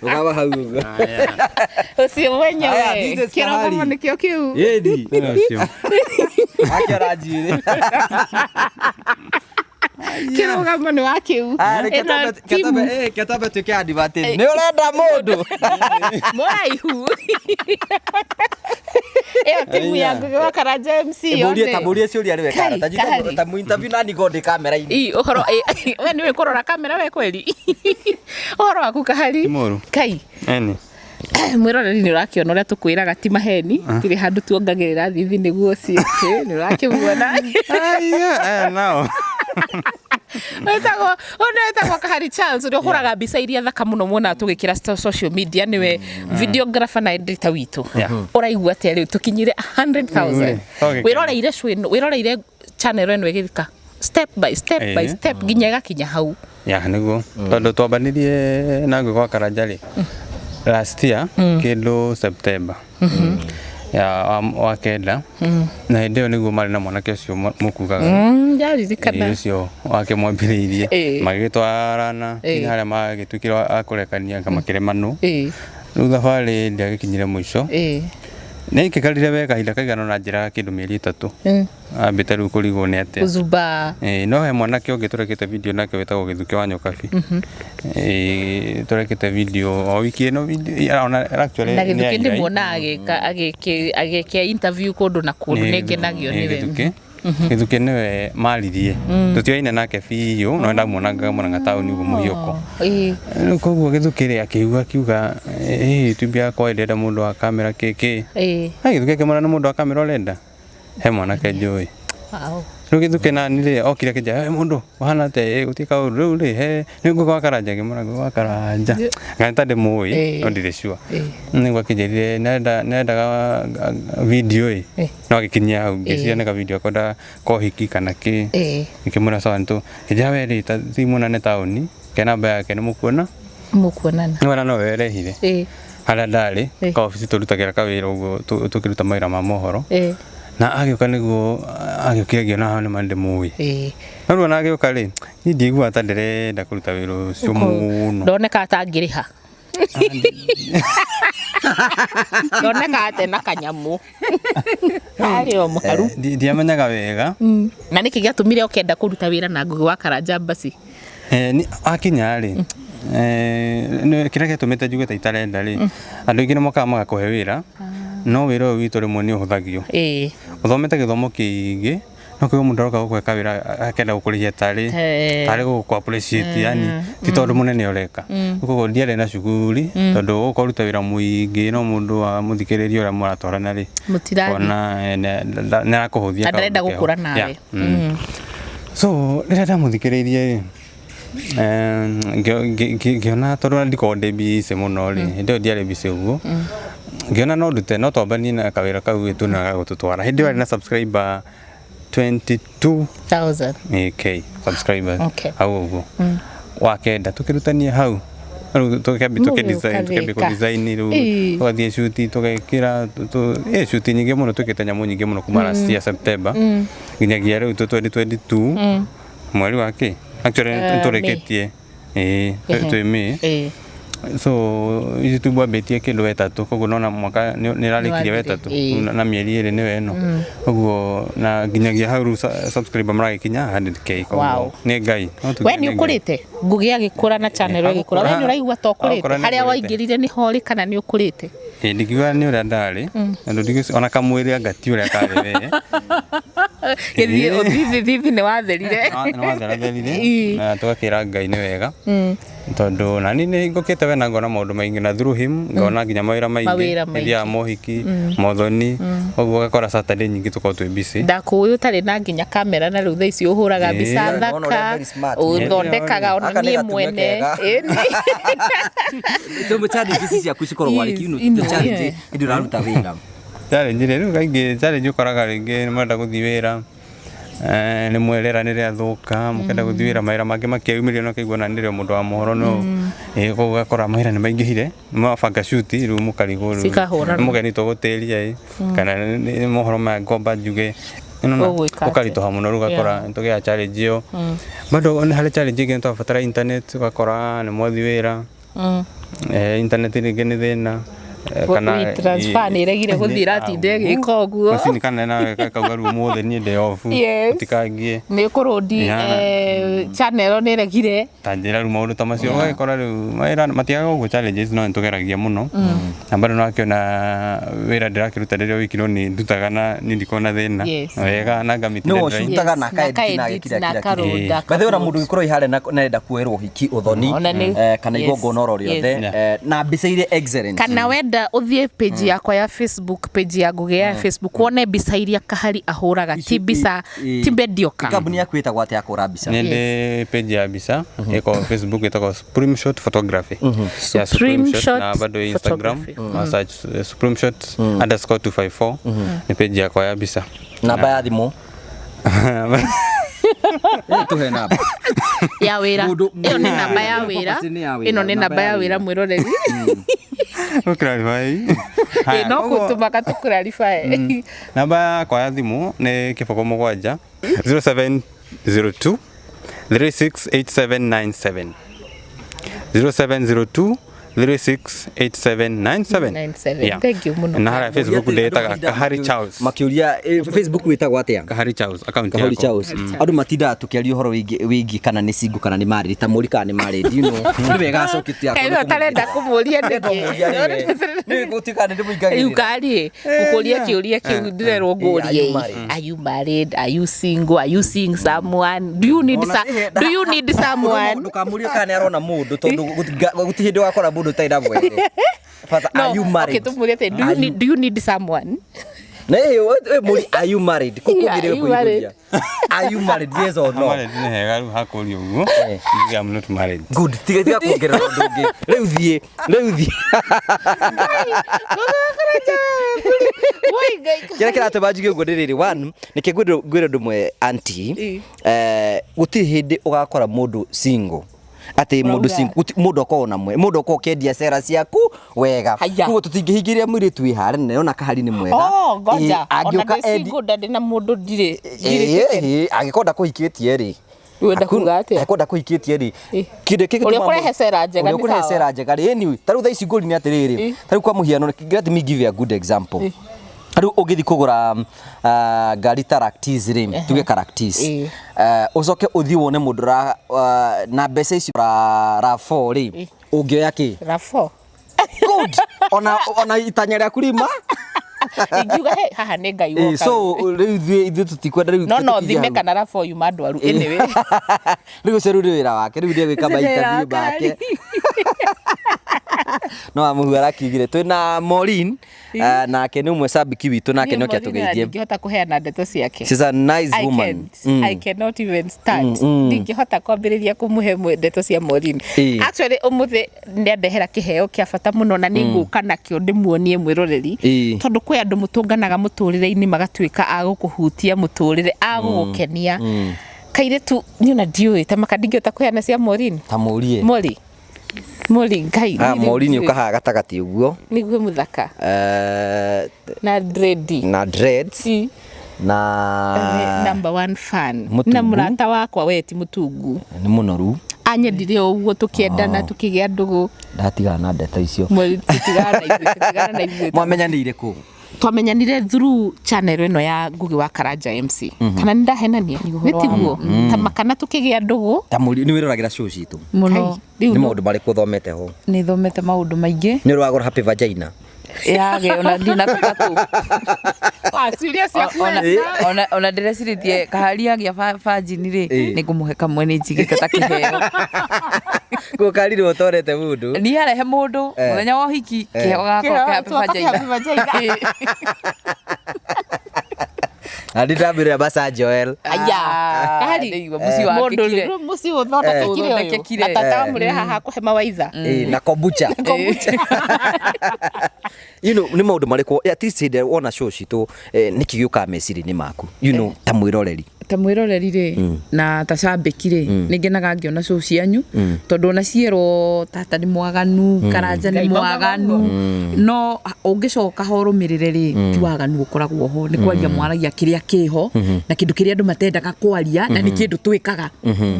Rũgama hau ũguo. Ũcio mwenyewe. Haya, this is Kĩrũgamo Kahari. nĩkĩo kĩu. Ĩni. Ũcio. Akĩora njuĩrĩ. Kĩrũgamo nĩ wa kĩu. Ah, reke Ĩno twambe- timu. reke twambe tuĩke advert. Nĩ ũrenda mũndũ? Mũraihu. Ĩyo timu ya Ngugi wa Karanja MC Mũrie yothe. ta mũrie ciũria rĩwe Kahari, kara. Ta njita- Kahari. ta mũinterview nani ngo ndĩ kamera-inĩ. Ĩ, ũhoro we nĩwe kũrora kamera we kweli. Ũhoro waku Kahari? Ti mũru. Kai. Eni. Mwĩroreri nĩ ũrakĩona ũrĩa tũkwĩraga ti maheni, tirĩ handũ tuongagĩrĩra thithi nĩguo ũcio nĩ ũrakĩmuona. Aya, aya nao. Wĩtagwo ũyũ nĩ wĩtagwo Kahari Charles, ũrĩa ũhũraga mbica iria thaka mũno muonaga tũgĩkĩra social media, nĩwe videographer na editor witũ. Yeah. Ũraigua atĩa rĩu tũkinyire 100,000? Rĩu rĩ, Wĩroreire show ĩno, wĩroreire channel ĩno ĩgĩthika step by step by Ĩĩ. step nginya ĩgakinya hau. Ya nĩguo. Tondũ twambanirie na Ngugi wa Karanja rĩ last year kĩndũ September ya wa kenda, na hĩndĩ ĩyo nĩguo marĩ na mwanake ũcio mũkugaga. Ndaririkana. Ĩĩ, ũcio wake mwambĩrĩirie Ĩĩ. magĩgĩtwarana Ĩĩ. nginya harĩa magĩtuĩkire a kũrekania anga makĩremanwo. Ĩĩ, Rĩu thabarĩ ndĩagĩkinyire mũico. ĩĩ. Nĩ aikarire we kahinda kaigana ũna njĩra kĩndũ mĩeri 3 ambĩte rĩu kũrigwo nĩ atĩa. Kũzubaa. Ĩĩ, no he mwanake ũngĩ tũrekete video nake wĩtagwo Gĩthukĩ wa Nyokabi. Ĩĩ, tũrekete video o wiki ĩno video ona actually Na nĩ Gĩthukĩ ya ira. ndĩmuonaga agĩka interview kũndũ na kũndũ, Nĩ nĩ ngenagio nĩ nĩwe. Gĩthukĩ. Gĩthukĩ nĩwe maririe tũtioaine nake biũ, no ndamuonaga Murang'a taũni ũguo mũhiũko. Ĩĩ. Rĩu koguo Gĩthukĩ rĩ akĩigua akiuga ĩ YouTube yakwa ĩrenda mũndũ wa kamera kĩkĩ. Ĩĩ. Ai, Gĩthukĩ akĩmwĩra nĩ mũndũ wa kamera ũrenda, he mwanake njũĩ. Wow. Rĩu Gĩthukĩ nani rĩ okire akĩnjĩra, "He mũndũ ũhana atĩa? Ĩ, gũtirĩ kaũndũ rĩu rĩ he nĩ Ngugi wa Karanja." Ngĩmwĩra Ngugi wa Karanja kana ta ndĩmũĩ Ĩĩ. no ndirĩ sure. Ĩĩ. Nĩguo akĩnjĩrire nĩendaga video ĩ, Ĩĩ. no agĩkinyia hau ngĩciria nĩ ka video akwenda kohiki kana kĩ. Ĩĩ. Ngĩkĩmwĩra sawa nĩtũ ngĩnjĩra we rĩ ta thiĩ muonane taũni ke namba yake nĩmũkuona. Mũkuonana. Nĩwona nowe werehire Ĩĩ. harĩa ndarĩ Ĩĩ. ka obici tũrutagĩra kawĩra ũguo tũkĩruta mawĩra ma mohoro. Ĩĩ. Na agĩũka nĩguo agĩũkire ngĩona hau nĩma ndĩmũĩ. Ĩĩ. No rĩu ona agĩũka rĩ niĩ ndiaiguaga ta ndĩrenda kũruta wĩra ũcio mũno. Ndoneka ta angĩrĩha. Ndoneka ate na kanyamũ. Arĩ o mũharu. Ndiamenyaga wega. Na nĩkĩ gĩatũmire ũkenda kũruta wĩra na Ngugi wa Karanja basi? Akinya rĩ Kĩrĩa gĩatũmĩte njuge ta itarenda rĩ, andũ aingĩ nĩ mokaga magakũhe wĩra, no wĩra ũyũ witũ rĩmwe nĩ ũhũthagio. Ũthomete gĩthomo kĩingĩ, no kũigua mũndũ aroka gũkũhe kawĩra akenda gũkũrĩhia tarĩ tarĩ gũkũ appreciate, yani ti tondũ mũnene ũreka. Koguo ndiarĩ na cuguri tondũ ũgũka ũrute wĩra mũingĩ, no mũndũ wa mũthikĩrĩria ũrĩa mũratwarana rĩ, Mũtirathiĩ. ona nĩ arakũhũthia Na ndarenda kaũndũ keho. gũkũra nawe. Yeah. So rĩrĩa ndamũthikĩrĩirie rĩ, ngĩona tondũ ndikoragwo ndĩ busy mũno rĩ, hĩndĩ ĩyo ndiarĩ busy ũguo, ngĩona no ndute, no twambanie na kawĩra kau ĩ, tuone ũrĩa gagũtũtwara. Hĩndĩ ĩyo arĩ na subscriber 22 Thousand. K subscribers. Hau ũguo wa kenda tũkĩrutania hau rĩu tũkĩambia tũkĩ-design, tũkĩambia Mũgĩũka. kũ-design rĩu, tũgathiĩ shoot, tũgekĩra shoot nyingĩ mũno, twĩkĩte nyamũ nyingĩ mũno kuma last year September nginyagia rĩu tũ 2022 mweri wa kĩ, actually nĩtũrĩkĩtie ĩĩ twĩ May. So YouTube wambĩtie kĩndũ wetatũ, koguo nona mwaka nĩ ĩrarĩkirie Nĩwathire, wetatũ na mĩeri 2 nĩyo ĩno ũguo, na nginyagia hau rĩu subscriber maragĩkinya 100K, koguo nĩ Ngai. No tuge We nĩ nĩ Ngai. ũkũrĩte, Ngũgĩ agĩkũra na channel ĩgĩkũra, we nĩ ũraigua ta ũkũrĩte? Agũkũra nĩ Harĩa ngũrĩte. waingĩrire nĩ ho ũrĩ kana nĩ ũkũrĩte? Ĩ, ndingiuga nĩ ũrĩa ndarĩ, tondũ ona kamwĩrĩ anga ti ũrĩa karĩ we. Gĩthiĩ ũthithi thithi nĩ watherire. Nĩ watheratherire na tũgakĩra Ngai nĩ wega, tondũ na niĩ nĩ hingũkĩte we na ngona maũndũ maingĩ, na through him ngona nginya mawĩra maingĩ. Mawĩra maingĩ. Nĩthiaga mohiki, mothoni, ũguo ũgakora Saturday nyingĩ tũkoragwo twĩ busy. Ndakũĩ ũtarĩ na nginya kamera, na rĩu thaa ici ũhũraga mbica Ona ũrĩa thaka, very smart. ũthondekaga ona Aka nĩ niĩ gatumia mwene. kega. Ĩni. Tondũ challenge ici ciaku cikoragwo arĩ kiuno Ino, challenge hĩndĩ ũraruta wĩra. Challenge rĩ, rĩu kaingĩ challenge ũkoraga rĩngĩ nĩ marenda gũthiĩ wĩra, rĩmwe rĩera nĩ rĩathũka, mũkenda gũthiĩ wĩra, mawĩra mangĩ makĩyumĩria, no ũkaigua na nĩrĩo mũndũ wa mohoro, no koguo ũgakora mawĩra nĩ maingĩhire, mwabanga shoot rĩu mũkarigwo rĩu Cikahũrana. nĩ mũgeni tũgũtĩria ĩ kana nĩ mohoro maya ngomba njuge. Nĩwona, Ũgwĩka atĩa? ũkaritũha mũno, rĩu ũgakora nĩtũgĩaga challenge ĩyo. Bado nĩ harĩ challenge ĩngĩ, nĩtwabatara internet, ũgakora nĩ mwathi wĩra, internet rĩngĩ nĩ thĩna, kana WeTransfer nĩ ĩregire gũthiĩ, ĩratinda ĩgĩka ũguo. Macini kana nawe kauga rĩu ũmũthĩ niĩ ndĩ off, ũtikangie. Nĩ kũrũndi channel nĩ ĩregire. Ta njĩra rĩu maũndũ ta macio ũgagĩkora rĩu mawĩra matiagaga ũguo, challenges, no nĩtũgeragia mũno, na bado no akĩona wĩra ndĩrakĩruta rĩrĩa wiki, no nĩ ndutaga na niĩ ndikoragwo na thĩna wega na ngamit No deadline. ũcutaga na Yes, akaedit na na akaedit agekira na kira akarunda, kĩndũ. By the way, ona mũndũ ũgĩkorwo harĩa na arenda kuoerwo hiki, ũthoni, Ona kana igongona oro rĩothe, na mbica iria excellent. Kana wenda ũthiĩ page yakwa ya Facebook, page ya Ngũgĩ ya Facebook, wone mbica iria Kahari ahũraga, ti mbica ti mediocre. Kambuni yaku ĩtagwo atĩa ya kũhũra mbica? Nĩ ndĩ page ya mbica ĩko Facebook ĩtagwo Supreme Shot Photography. Yeah, Supreme Shot na bado Instagram Photography. ma search Supreme Shot underscore 254 nĩ page yakwa ya mbica. Namba ya thimũ? Tũhe namba. Ya wĩra? Ĩyo nĩ namba ya wĩra. Purpose nĩ ya wĩra, Ĩno nĩ namba ya wĩra, mwĩroreri. Clarify. Ĩ, no kũtũmaka tũ clarify. Namba yakwa ya thimũ nĩ 07 0702 368797, 0702 368797. 97. Yeah. Thank you mũno. Na harĩa Facebook ndĩtaga Kahari Charles. Makĩũria Facebook wĩtagwo atĩa? Kahari Charles account Kahori yakwa. Charles. Andũ matindaga tũkĩaria ũhoro wĩgiĩ kana nĩ single kana nĩ married, ta mũri kana nĩ married, nĩ wega acokete. Kaĩ we ũtarenda kũmũria nĩkĩ? Nĩ gũtuĩka nĩ Rĩu ndĩmũingagĩrĩra. kariĩ ngũkũria kĩũria kĩu ndĩrerwo ngũrie. Are you married? Are you married? Are you single? Are you seeing someone? Do you need someone? Ndũkamũrie kana nĩ arona mũndũ, tondũ gũtirĩ hĩndĩ ũgakora mũndũ ũtarĩ na mwene bata. No, Are you married? okay, tũmũrie atĩ, do you need someone? Na mũri, are you married? Kũkũ Yeah, ngĩrĩ are you married? kũihũria, are you married, yes or no? Married nĩ hega rĩu hakũria ũguo. Njuge I'm not married. Good, tiga tiga kuongerera ũndũ ũngĩ. Rĩu thiĩ, rĩu thiĩ. Woi, Ngai. Kĩrĩa kĩratũma njuge ũguo nĩ rĩrĩ, one, nĩkĩ ngwĩre ũndũ ũmwe, auntie, gũtirĩ hĩndĩ ũgakora mũndũ single, atĩ mũndũ Ũrauga? single mũndũ akoragwo na mwe mũndũ akoragwo ũkĩendia cera ciaku wega. Haya. Koguo tũtingĩhingĩria mũirĩtu wĩ harĩa na nĩona Kahari nĩ mwega. Oh, ngoja. Ĩ, Ona angĩũka ndĩ single, ndarĩ na mũndũ, ndirĩ. Angĩkorwo ndakũhikĩtie rĩ. Wenda kuga atĩa? Angĩkorwo ndakũhikĩtie rĩ, kĩndũ kĩngĩ Ũrĩa ũkũrehe cera njega ũrĩa nĩ ũkũrehe sawa. cera njega rĩ, anyway, ta rĩu thaa ici ngũri nĩ atĩrĩrĩ, ta rĩu kwa mũhiano, let me give you a good example. Rĩu ũngĩthiĩ kũgũra ngari ta Ractis rĩ, tuge ka Ractis, ũcoke ũthiĩ wone mũndũ na mbeca icio RAV4 rĩ, ũngĩoya kĩ? RAV4. Good. Ona itanya rĩaku rima. Ingiuga he haha nĩ Ngai woka. So rĩu ithuĩ tũtikwenda rĩu no tũkinye thime hau. kana RAV4 yuma ndwaru anyway. Rĩu ũcio rĩu nĩ wĩra wake, rĩu nĩ egwĩka Ũcio nĩ wĩra ma interview wa make. No amuhu arakiugire twĩna Maureen, nake nĩ ũmwe cambiki witũ, nake Niĩ nĩ oke Maureen ona atũgeithie. ndingĩhota kũheana ndeto ciake. She's a nice I woman. can't. I cannot even start. Ndingĩhota kwambĩrĩria kũmũhe ndeto cia Maureen. Actually ũmũthĩ nĩandehera kĩheo kĩa bata mũno na nĩngũka nakĩo ndĩmuonie mwĩroreri. Tondũ kwĩ andũ mũtũnganaga mũtũrĩre-inĩ magatuĩka a gũkũhutia mũtũrĩre, a gũgũkenia. Kairĩtu niĩ ona ndiũĩ ta maka ndingĩhota kũheana cia Maureen. Ta mũrie. Mori. Mori Ngai. Ah, Maureen ũka haha gatagatĩ ũguo. Nĩguo mũthaka. Na dread. Na dreads. Na number one fan. Mũtungu. Na mũrata wakwa we ti mũtungu. Nĩ mũnoru. Anyendire o ũguo tũkĩendana tũkĩgĩa ndũgũ. Ndatigana na ndeto icio. Mori tũtigana na ithuĩ, tũtigana na ithuĩ. Mwamenyanĩire kũ? Twamenyanire through channel ĩno ya Ngugi wa Karanja MC. Kana nĩ ndahenania? Nĩ tiguo? Ta makana tũkĩgĩa ndũgũ. Ta mũri nĩ wĩroragĩra show citũ. Mũno. Rĩu Nĩ maũndũ marĩkũ ũthomete ho? Nĩ thomete maũndũ maingĩ. Nĩ ũragũra happy vagina? Yage ona ndi na tũtatũ. Ah, ciũria ciaku Ona ndĩrecirĩtie kahari agĩa bajini rĩ, nĩ ngũmũhe kamwe nĩ njigĩte ta kĩheo. Gũkarirwo ũtorete mũndũ. Niĩ arehe mũndũ mũthenya wa ũhiki kĩheo gakwa kĩa happy vagina. Na ndindambĩrĩra Basa Joel. Aya, kahari Ndĩigua mũciĩ mũndũ wakĩkire. rĩu mũciĩ ũthondekekire ũyũ. Ũthondekekire. Na tata wamũrĩra haha akũhe mawaitha. Na kombucha. You know, nĩ maũndũ marĩkũ at least hĩndĩ ĩrĩa wona show citũ, nĩkĩ gĩũkaga meciria-inĩ maku, you know, ta mwĩroreri? Ta mwĩroreri rĩ, na ta cambĩki rĩ, nĩ ngenaga ngĩona show cianyu, tondũ ona cierwo tata nĩ mwaganu, Karanja nĩ Ngai mwaganu, no ũngĩcoka ho ũrũmĩrĩre rĩ, ti waganu ũkoragwo ho, nĩ kwaria mwaragia kĩrĩa kĩho, na kĩndũ kĩrĩa andũ matendaga kwaria, na nĩ kĩndũ twĩkaga,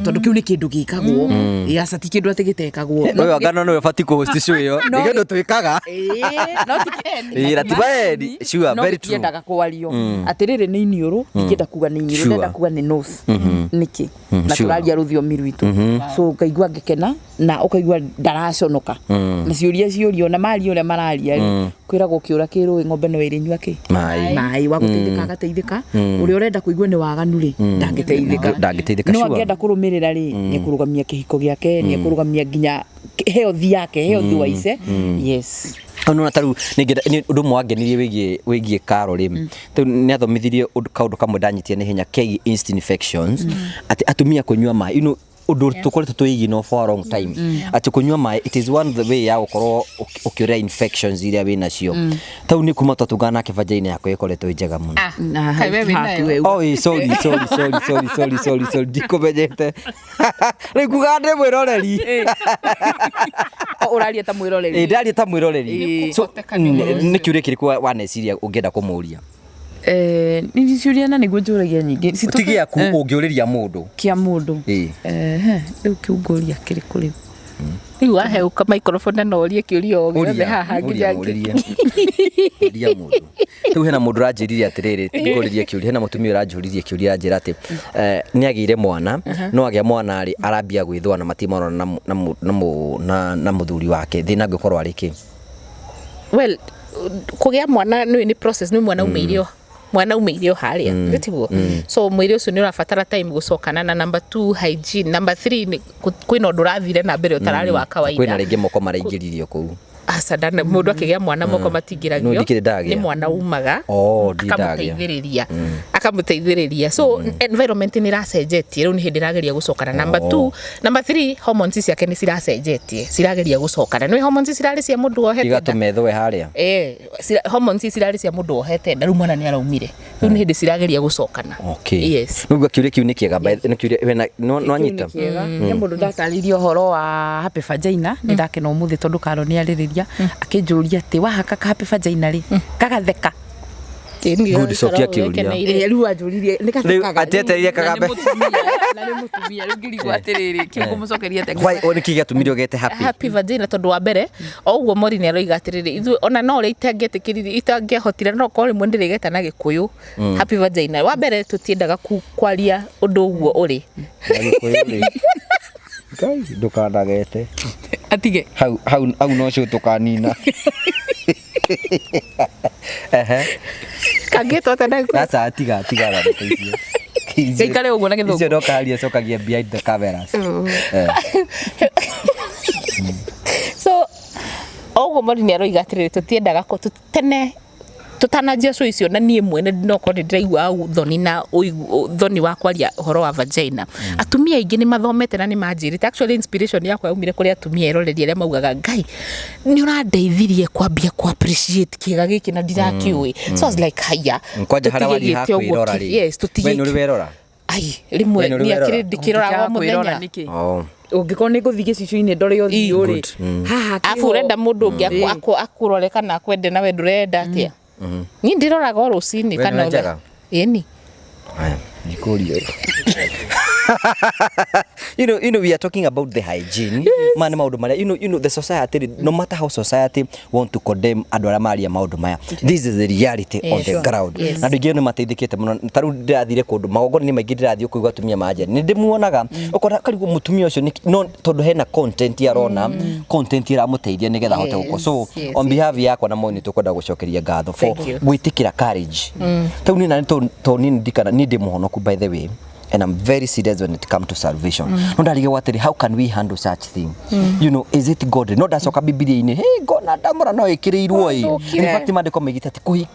tondũ kĩu nĩ kĩndũ gĩkagwo. Aca ti kĩndũ atĩ gĩtekagwo. Ũyũ anga no nĩwe ũbatiĩ kũ-host show ĩyo. Nĩ kĩndũ twĩkaga. No ti Na ti maeni. Sure, no very true. gĩtiendaga kwario atĩrĩrĩ nĩ iniũrũ, ndingĩenda kuga nĩ iniũrũ, ndenda kuga nĩ nose nĩkĩ, na tũraria rũthiomi rwitũ, so ngaigua ngĩkena na ũkaigua ndaraconoka na ciũria ciũrio na maria ũrĩa mararia rĩ, kwĩragwo kĩũra kĩ rũĩ ng'ombe no ĩrĩnyua kĩ Maĩ. Maĩ wa gũteithĩka agateithĩka, ũrĩa ũrenda kũigua nĩ waganu rĩ, ndangĩteithĩka. Ndangĩteithĩka, No sure. angĩenda kũrũmĩrĩra rĩ, nĩ ekũrũgamia kĩhiko gĩake, nĩ ekũrũgamia nginya health yake, health wise, yes. Nona ta rĩu nĩ ũndũ ũmwe wangenirie wĩgiĩ Karo rĩ, rĩu nĩ athomithirie kaũndũ kamwe ndanyitire na ihenya kegiĩ yeast infections, atĩ atumia kũnyua maĩ, you know, ũndũ tũkoretwo twĩignore for a long time, atĩ kũnyua maĩ it is one of the way ya gũkorwo ũkĩũrĩra infections iria wĩ nacio. Tau nĩ kuma twatũngana nake vagina yakwa ĩkoretwo ĩ njega mũno. Na Kaĩ we wĩ nayo? hakuwe. Oh, sorry, sorry, sorry, sorry, sorry, sorry, sorry, ndikũmenyete. Rĩu kuga ndĩ mwĩroreri. O, ũraria ta mwĩroreri. Ndaria ta mwĩroreri. So, Nĩkũhoteka nĩ ũhoro nĩ kĩũria kĩrĩkũ waneciria ũngĩenda kũmũria? Nĩ ciũria na nĩguo njũragia nyingĩ. Ti gĩaku, ũngĩũrĩria mũndũ. Kĩa mũndũ. Ĩĩ. Rĩu kĩu ngũria kĩrĩkũ rĩu? Rĩu waheo microphone na no ũrie kĩũria o gĩothe haha Ũria, nginya mũrĩrie. Ũria mũndũ. Rĩu hena mũndũ ũranjĩrire atĩrĩrĩ, ngũrĩrie kĩũria, hena mũtumia ũranjũririe kĩũria aranjĩra atĩ nĩ agĩire mwana, no agĩa mwana rĩ, arambia gwĩthũa na matirĩ marona na mũthuri wake. Thĩna angĩkorwo arĩ kĩ? Well, kũgĩa mwana nĩ process, nĩ mwana umĩire o mwana umĩire o harĩa, nĩ tiguo? So mwĩrĩ ũcio nĩ ũrabatara time gũcokana, na number 2 hygiene, number 3 nĩ kwĩna ũndũ ũrathire na mbere ũtararĩ wa kawaida. Kwĩna rĩngĩ moko maraingĩririo kũu. Aca, ndana mũndũ akĩgĩa mwana moko matingĩragio. No, ndikĩrĩ ndagĩa. Nĩ mwana umaga. Oh, ndirĩ ndagĩa. Akamũteithĩrĩria, so environment nĩ ĩracenjetie, rĩu nĩ hĩndĩ ĩrageria gũcokana, number 2. Number 3, hormones ciake nĩ ciracenjetie, cirageria gũcokana, nĩ hormones cirarĩ cia mũndũ wohete nda. Igatũma ethũe harĩa. Hormones cirarĩ cia mũndũ wohete nda, rĩu mwana nĩ araumire, rĩu nĩ hĩndĩ cirageria gũcokana. Okay. Yes. Nĩguo kĩũria kĩu nĩ kĩega, nĩ kĩũria wena no anyita. Kĩega he mũndũ ndatarĩirie ũhoro wa happy vagina, nĩ ndakena ũmũthĩ tondũ Karo nĩ arĩrĩria, akĩnjũria atĩ wahaka ka happy vagina rĩ, gagatheka. Good, cokia kĩũria. Rĩu anjũririe nĩ Rĩu, gatuĩkaga atietereire Kagambe. Na nĩ mũtumia rĩu ngĩrigwo atĩrĩrĩ kĩngũmũcokeria atĩa. Why o nĩkĩ gĩatũmire ũgete happy? Happy vagina tondũ wa mbere o ũguo Mori nĩ aroiga atĩrĩrĩ, ithuĩ ona no ũrĩa itangĩetĩkĩririe itangĩahotire, no korwo rĩmwe ndĩrĩgeta na Gĩkũyũ happy vagina. Wa mbere tũtiendaga kwaria ũndũ ũguo ũrĩ. Na Gĩkũyũ rĩ, Ngai ndũkanagete Atige. Hau hau hau no cio tũkanina. Ehe. Kangĩtwo atĩa na Gĩkũyũ? Aca, tiga tiga na ndeto icio. Gaikare ũguo na Gĩthũngũ. Icio no kaharia cokagia behind the cameras. Eh. So o ũguo Mori nĩ aroiga atĩrĩrĩ, tũtiendaga tene tũtananjia show icio, na niĩ mwene no korwo nĩ ndĩraigua thoni na thoni wa kwaria ũhoro wa vagina. Atumia aingĩ nĩ mathomete na nĩ manjĩrĩte, actually inspiration yakwa yaumire kũrĩ atumia eroreri arĩa maugaga, "Ngai nĩ ũrandeithirie kwambia ku appreciate kĩga gĩkĩ na ndirakĩũĩ." So I was like, haya. Kwanja harĩa waria ha tũtigĩgĩte ũguo. kwĩrora rĩ. Yes, We nĩ ũrĩ tũtigĩte werora? Ai, rĩmwe We nĩ ũrĩ nĩ werora? akĩrĩ ndikĩroraga o Kwĩrora mũthenya. nĩkĩ? Oh. Ũngĩkorwo nĩ ngũthiĩ gĩcicio-inĩ ndore ũthiũ rĩ, Good. haha Abu kĩho- ũrenda mũndũ ũngĩ akũrore kana akwende, nawe ndũrenda atĩa? Niĩ ndĩroraga o rũcinĩ We kana nĩ wenjaga? Ĩni. Haya, ndikũria. You know, we are talking about the hygiene. Maya nĩ maũndũ marĩa, the society, no matter how society want to condemn andũ arĩa maria maũndũ maya, this is the reality on the ground. Na andũ aingĩ nĩ mateithĩkĩte mũno. Ta rĩu ndĩrathire kũndũ, magongona-inĩ maingĩ ndĩrathiĩ kũigua atumia manja. Nĩ ndĩmuonaga, ũkona karigwo mũtumia ũcio no tondũ hena content arona, content ĩramũteithia nĩgetha ahote gũkorwo. So, on behalf yakwa na Moi nĩ tũkwenda gũcokeria ngatho for Thank you. gwĩtĩkĩra courage. Tau niĩ nani to niĩ ndikana niĩ ndĩ mũhonoku, by the way, and I'm very serious when it comes to salvation. No ndarigagwo atĩrĩ, how can we handle such thing? Is it godly? No ndacoka Bibilia-inĩ, hey, ngona ndamũra no ĩkĩrĩirwo ĩ. Wathũkire. In fact, maandĩko maigĩte atĩ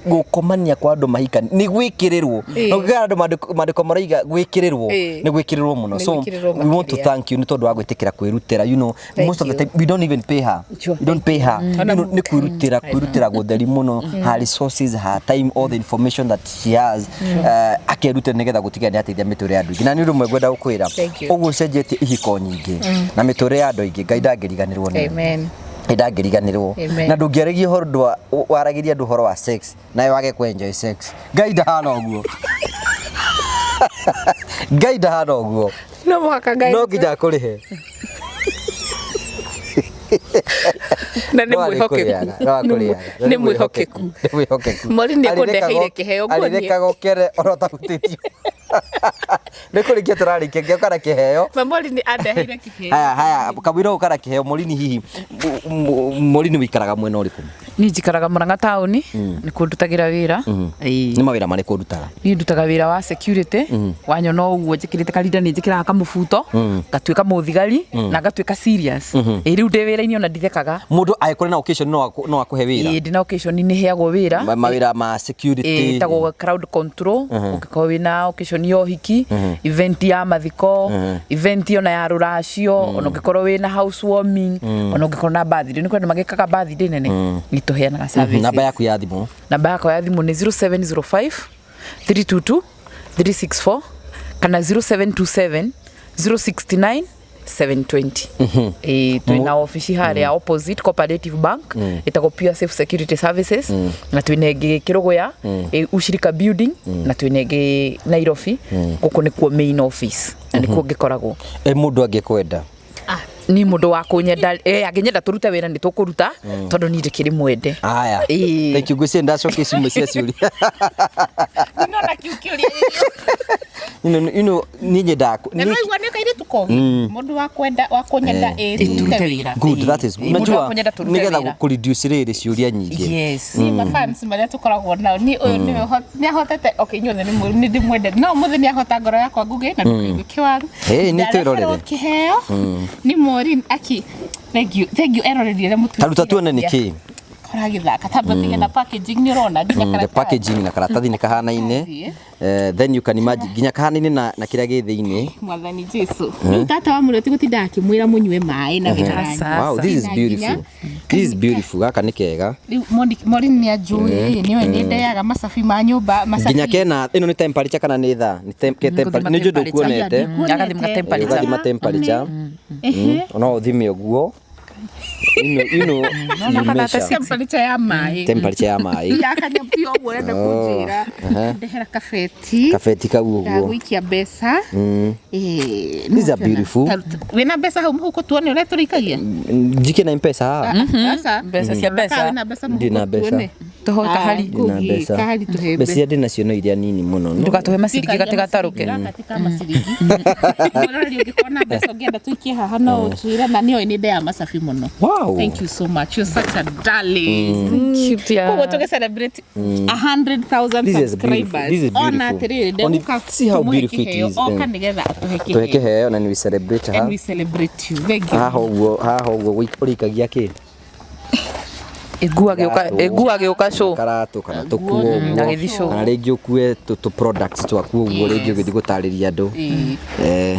gũkomania kwa andũ mahika nĩ gwĩkĩrĩrwo. Na ũngĩkora andũ maandĩko maraiga gwĩkĩrĩrwo, nĩ gwĩkĩrĩrwo mũno. Nĩ So gwĩkĩrĩrwo we want to makĩria. thank you nĩ tondũ wa gwĩtĩkĩra kwĩrutĩra. Thank Most of the you. time we don't even pay her. We don't pay her. Nĩ kwĩrutĩra, kwĩrutĩra gũtheri mũno, her resources, her time, all the information that she has, akerutĩra nĩgetha gũtigĩrĩra nĩ ateithia mĩtũrĩre ya andũ aingĩ. Na nĩ ũndũ ũmwe ngwenda gũkwĩra, Thank you. ũguo ũcenjetie ihiko nyingĩ na mĩtũrĩre ya andũ aingĩ, Ngai ndangĩriganĩrwo nĩwe. Amen. Ngai ndangĩriganĩrwo. Amen. Na ndũngĩaragia ũhoro waragĩria andũ ũhoro wa sex nawe wage kũ enjoy sex. Ngai ndahana ũguo, Ngai ndahana ũguo. No mũhaka Ngai No nginya akũrĩhe. Na nĩ No mwĩhokeku. arĩkũrĩaga, no akũrĩaga. Nĩ mwĩhokeku. Nĩ mwĩhokeku. Mori nĩ ekũndeheire kĩheo, nguonie. Arĩrekaga ũkere ona ũtahutĩtio. Nĩ kũrĩkia tũrarĩkia ngĩoka na kĩheo. Mori nĩ andeheire kĩheo. Haya haya, kamũira ũka na kĩheo. Morini, hihi Morini wĩikaraga mwena ũrĩkũ? Niĩ njikaraga Murang'a taũni, nĩ kuo ndutagĩra wĩra. Ĩĩ. Nĩ mawĩra marĩkũ ũrutaga? Niĩ ndutaga wĩra wa security. Wanyona ũguo njĩkĩrĩte karinda, nĩ njĩkĩraga kamũbuto ngatuĩka mũthigari na ngatuĩka serious. Ĩĩ, rĩu ndĩ wĩra-inĩ ona ndithekaga. Mũndũ angĩkorwo na occasion no akũhe wĩra? Ĩĩ, ndĩna occasion nĩ heagwo wĩra. Mawĩra ma security? Ĩtagwo crowd control. Ũngĩkorwo wĩna occasion ya ũhiki, event ya mathiko, event ona ya rũracio, ona ũngĩkorwo wĩna housewarming, ona ũngĩkorwo na birthday, nĩ kwenda magĩkaga birthday nene, nĩ tũheanaga services. Namba yaku ya thimũ? Namba yakwa ya thimũ nĩ 0705 322 364 kana 0727 069 720. Ĩĩ, twĩna obici harĩa opposite Cooperative Bank, ĩtagwo Pure Safe Security Services, na twĩna ĩngĩ Kĩrũgũya, Ushirika Building, na twĩna ĩngĩ Nairobi. Gũkũ nĩkuo main office na nĩkuo ngĩkoragwo. Ĩ mũndũ angĩkwenda? Ni mũndũ wa kũnyenda, angĩnyenda tũrute wĩra nĩ tũkũruta, tondũ niĩ ndĩkĩrĩ mwende. Aya. Ĩĩ. Thank you. Ngwĩciria ndacokia cimwe cia ciũria. Nona kiu kĩũria. Niĩ nyendaga Na no igua nĩ kairĩtu kogi, mũndũ wa kwenda wa kũnyenda, ĩ tũrute wĩra. Good, that is Ĩĩ, mũndũ wa unajua kũnyenda tũrute nĩgetha wĩra. kũ reduce rĩrĩ ciũria nyingĩ. Yes. Ni mafans marĩa tũkoragwo nao, ni ũyũ nĩwe nĩ ahotete. Okay, inyuothe nĩ ndĩmwendete, no ũmũthĩ nĩ ahota ngoro yakwa nguge na ndũkaigue kĩwaru. Ĩĩ, nĩ twĩrorere. Ndareherwo kĩheo nĩ Maureen. Aki, thank you, thank you eroreri arĩa mũtu. Ta ruta tuone nĩ kĩ. Karagĩthaka tamba tige na packaging, nĩ ũrona nginya The karatathi. packaging na karatathi nĩ kahanaine. Karatathi. Then you can imagine nginya kahanaine na kĩrĩa gĩ thĩinĩ. Mwathani Jesu, rĩu tata wa mũrĩo ti gũtinda akĩmwĩra mũnyue maĩ na wĩra. Aca. Wow, this is Na beautiful. This is beautiful. Gaka nĩ kega. Rĩu Maureen nĩ anjũĩ, nĩwe nĩ ndeaga macabi ma nyũmba, macabi. Nginya kena ĩno nĩ temperature kana nĩ thaa? Nĩ ke temperature. Nĩ njũĩ ndũkuonete. Agathima temperature. Ũgathima temperature. Ehe. No ũthime ũguo. You measure Temperature ya maĩ. Temperature ya maĩ. Ya kanyamũ ũguo ũrenda kũnjĩra. Ndehera kabeti. Kabeti kau ũguo. Ndagũikia mbeca. Eh, These are beautiful. Wĩna mbeca hau mũhuko tuone ũrĩa tũrĩikagia? Njike na mpesa haha. Aca. Mbeca cia mbeca. Kana wĩna mbeca Ndĩ na mũhuko mbeca. tuone. Tũhoe kahari. Ndĩ na mbeca. Kahari tũhe Mbeca iria ndĩ nacio no iria nini mũno. Ndũgatũhe maciringi gatigatarũke. Gaka ka maciringi. Mũrori ũngĩkorwo na mbeca ũngĩenda tũikie haha no ũtwĩre na nĩoĩ nĩ ndea macabi mũno. Wow. Thank you so much. You're such a darling. Thank you. Koguo tũgĩ celebrate 100,000 This is beautiful. subscribers. This is Ona beautiful. atĩrĩrĩ, Only ndegũka see how tũmũhe beautiful it kĩheo. is. Oka nĩgetha atũhe Tũhe kĩheo. kĩheo na we celebrate And ha. we celebrate you. Thank you. Haha ũguo, haha ũguo ũrĩikagia kĩ? Ĩngũ agĩũka show. Karatũ kana tũkuo ũguo. Na gĩthiĩ show. Kana rĩngĩ ũkue tũ products twaku ũguo rĩngĩ ũgĩthiĩ gũtarĩria andũ. Ĩĩ. Eh.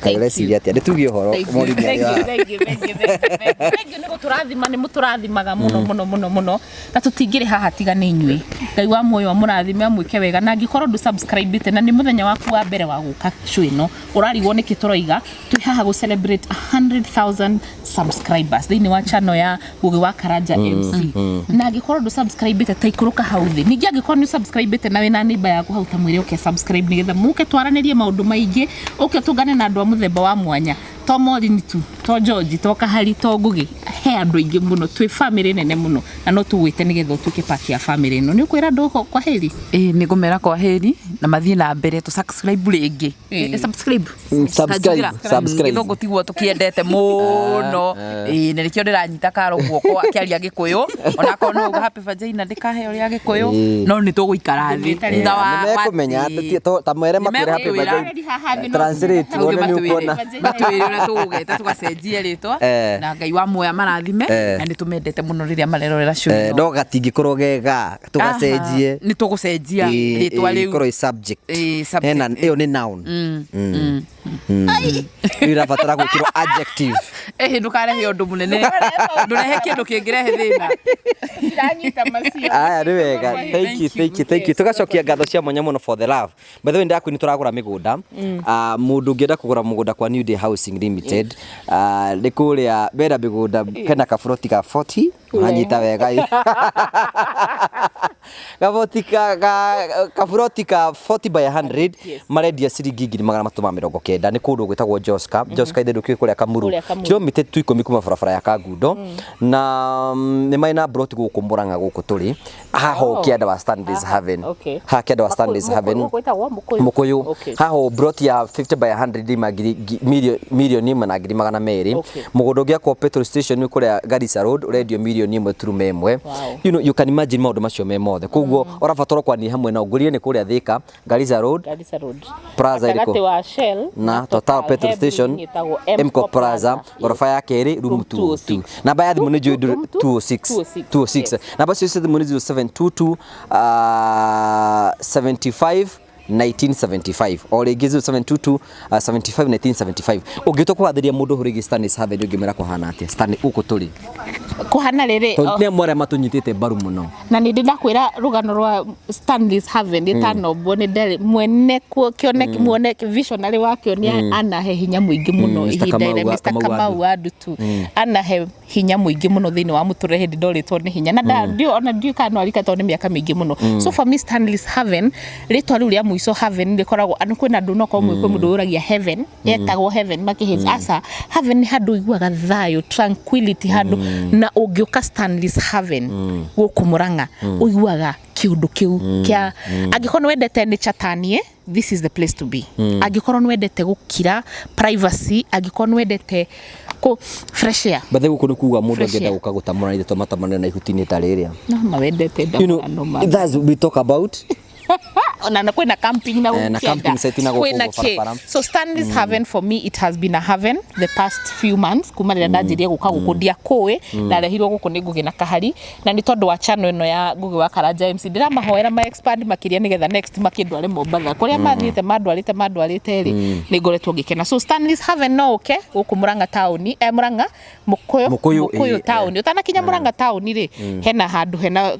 Kaĩ ũreciria atĩa? Nĩtuge ũhoro Thank you, mũrimi thank arĩ you, thank you, thank you, thank you, thank you. Thank you nĩ gũtũrathima nĩ mũtũrathimaga mũno mũno mũno mũno na tũtingĩrĩ haha tiga nĩ inyuĩ. Ngai wa muoyo amũrathime amwĩke wega na angĩkorwo ndũ subscribe na nĩ mũthenya waku wa mbere wa gũka show ĩno ũrarigwo nĩkĩ tũroiga twĩ haha gũ celebrate 100,000 subscribers thĩinĩ wa channel ya Ngugi wa Karanja MC na angĩkorwo ndũ subscribe ta ikũrũka hau thĩ ningĩ angĩkorwo nĩ subscribe na wĩna neighbor yaku hau ta mwĩre ũke subscribe nĩgetha mũke twaranĩrie maũndũ maingĩ ũke tũngane na andũ a mũthemba wa mwanya to Maureen tu to George to Kahari to Ngugi he andũ aingĩ mũno twĩ family nene mũno na no tũgwĩte nĩgetha ũtuĩke part ya family ĩno. Nĩ ũkwĩra andũ kwa heri? Ĩĩ, nĩ ngũmera kwa heri na mathiĩ na mbere tũ subscribe rĩngĩ. Ĩĩ. Subscribe. Subscribe, Kanjũkĩra. subscribe. Gĩthũngũ tiguo tũkĩendete mũno. Ĩĩ, na nĩkĩo ndĩranyita karo guoko akĩaria Gĩkũyũ onakorwo no uga happy vagina ndĩkaheo rĩa Gĩkũyũ Ĩĩ. no nĩ tũgũikara thĩ thutha wa Nĩmekũmenya ta mwere makwĩre happy Nĩmegũtwĩra. vagina. Translate wone nĩ ũkuona. Matwĩre ũrĩa tũgũgeta tũgacenjie rĩtwa Eh. na Ngai wa muoya marathime Eh. na nĩ tũmendete mũno rĩrĩa marerorera show Eh, ĩno. no gatingĩkorwo gega tũgacenjie. Aha, nĩ tũgũcenjia rĩtwa rĩu. Ĩkorwo ĩ subject. Ĩĩ, subject. Hena ĩyo nĩ noun. Rĩu ĩrabatara gwĩkĩrwo adjective. Ĩhĩ, ndũkarehe ũndũ mũnene, ndũrehe kĩndũ kĩngĩrehe thĩna. Ndanyita macio. Aya, nĩ wega. Thank you, thank you, thank you. Tũgacokia ngatho cia mwanya mũno for the love. By the way, ndakwĩ nĩ tũragũra mĩgũnda. Ah, mũndũ ũngĩenda kũgũra mũgũnda kwa New Day Housing Limited, ah, nĩ kũrĩa mena mĩgũnda kena kaburoti ka 40 ũranyita wega ĩ. Gaboti ka kaburoti ka 40 by 100 marendia ciringi 390,000 nĩ kũndũ gwĩtagwo Joska. Joska ithe ndũkĩũĩ kũrĩa Kamuru. Kũrĩa Kamuru. Kilomita tu 10 kuma barabara ya Kangundo na nĩ marĩ na broti gũkũ Murang'a gũkũ tũrĩ haha oh. Kĩanda wa Stanley's Haven. Okay. Haha kĩanda wa Stanley's Haven. Gwĩtagwo Mũkũyũ. Mũkũyũ. Okay. Haha broti ya 50 by 100 ima 1,200,000. Okay. Mũgũnda ũngĩ akwo petrol station nĩ kũrĩa Garissa Road ũrendio 1.1 million. Wow. You know, you can imagine maũndũ macio me mothe koguo ũrabatara kwania hamwe na ngũrire nĩ kũrĩa Thika Garissa Road Garissa Road. Plaza ĩrĩkũ? Gatagatĩ wa Shell na Total petrol he station building ĩtagwo Mco Plaza goroba ya kerĩ room Room 202 206. Namba ya thimũ nĩ njũĩ Room 206 206. 206 Yes. Namba cio cia thimũ nĩ 0722 75 1975 o rĩngĩ 0722 75 1975. Ũngĩtua kũgathĩria mũndũ ũhoro wĩgiĩ Stanley's Haven ũngĩmwĩra kũhana atĩa Stanley gũkũ tũrĩ? Kũhana rĩrĩ Tondũ nĩ amwe arĩa matũnyitĩte mbaru mũno. Na nĩ ndĩ ndakwĩra rũgano rwa Stanley's Haven ĩtanombwo nĩ ndarĩ mwene kuo kĩoneki mwene visionary wakĩo nĩ anahe hinya mũingĩ mũno Mr. ihinda Kamau rĩa Mr. Kamau wa Kamau wa Ndutu anahe hinya mũingĩ mũno thĩinĩ wa mũtũrĩre hĩndĩ ndorĩtwo nĩ hinya na ndio ona ndiũ kana no arika tondũ nĩ mĩaka mĩingĩ mũno. So for me, Stanley's Haven, rĩtwa rĩu rĩa mũico Haven rĩkoragwo andũ kwĩna andũ no korwo kwĩ mũndũ ũragia heaven etagwo heaven makĩhĩ aca haven nĩ handũ ũiguaga thayũ, tranquility handũ na ũngĩũka Stanley's Haven gũkũ Murang'a ũiguaga kĩũndũ kĩu kĩa angĩkorwo nĩ wendete nature tanie, this is the place to be. Angĩkorwo nĩ wendete gũkira, privacy, angĩkorwo nĩ wendete kũ fresh air. Bathe gũkũ nĩ kuga mũndũ Fresh angĩenda air. gũka gũtamũra ithe twamatamanĩra na ihuti-inĩ ta rĩrĩa. No mawendete You know, ndamano ma that's we talk about. Ona na kwĩna camping na Eh, na gũkĩenda. camping site na gũkũ Kwĩna ũguo kĩ. barabara. So Stanley's Haven for me, it has been a haven the past few months kuma rĩrĩa ndanjirie gũka gũkũ ndiakũĩ ndarehirwo gũkũ nĩ Ngugi na Kahari na nĩ tondũ wa channel ĩno ya Ngugi wa Karanja MC ndĩramahoera ma expand makĩria nĩgetha next makĩndware Mombatha kũrĩa mathiĩte mandwarĩte rĩ nĩ ngoretwo ngĩkena. So Stanley's Haven no ũke gũkũ Murang'a taũni, Murang'a Mũkũyũ. Mũkũyũ, Mũkũyũ taũni ũtanakinya Murang'a taũni rĩ hena handũ hena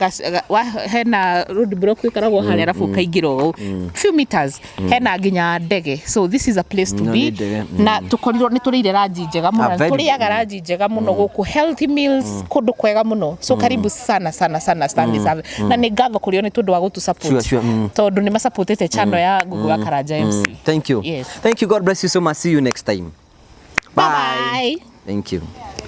hena road block ĩkoragwo harĩa arabu ũkaingĩra hau few meters hena nginya ndege, so this is a place to No, be. nĩ ndege. Na tũkorirwo nĩ tũrĩire ranji njega mũno. Ah, very Tũrĩaga ranji njega mũno gũkũ, healthy meals, kũndũ kwega mũno. So karibu sana sana sana Stanley Service, na nĩ ngatho kũrĩ o nĩ tondũ wa gũtũ support, Sure. tondũ nĩ masupportĩte channel ya Ngugi wa Karanja MC. Thank you. Yes. Thank you. God bless you so much. See you next time. Bye bye. Thank you.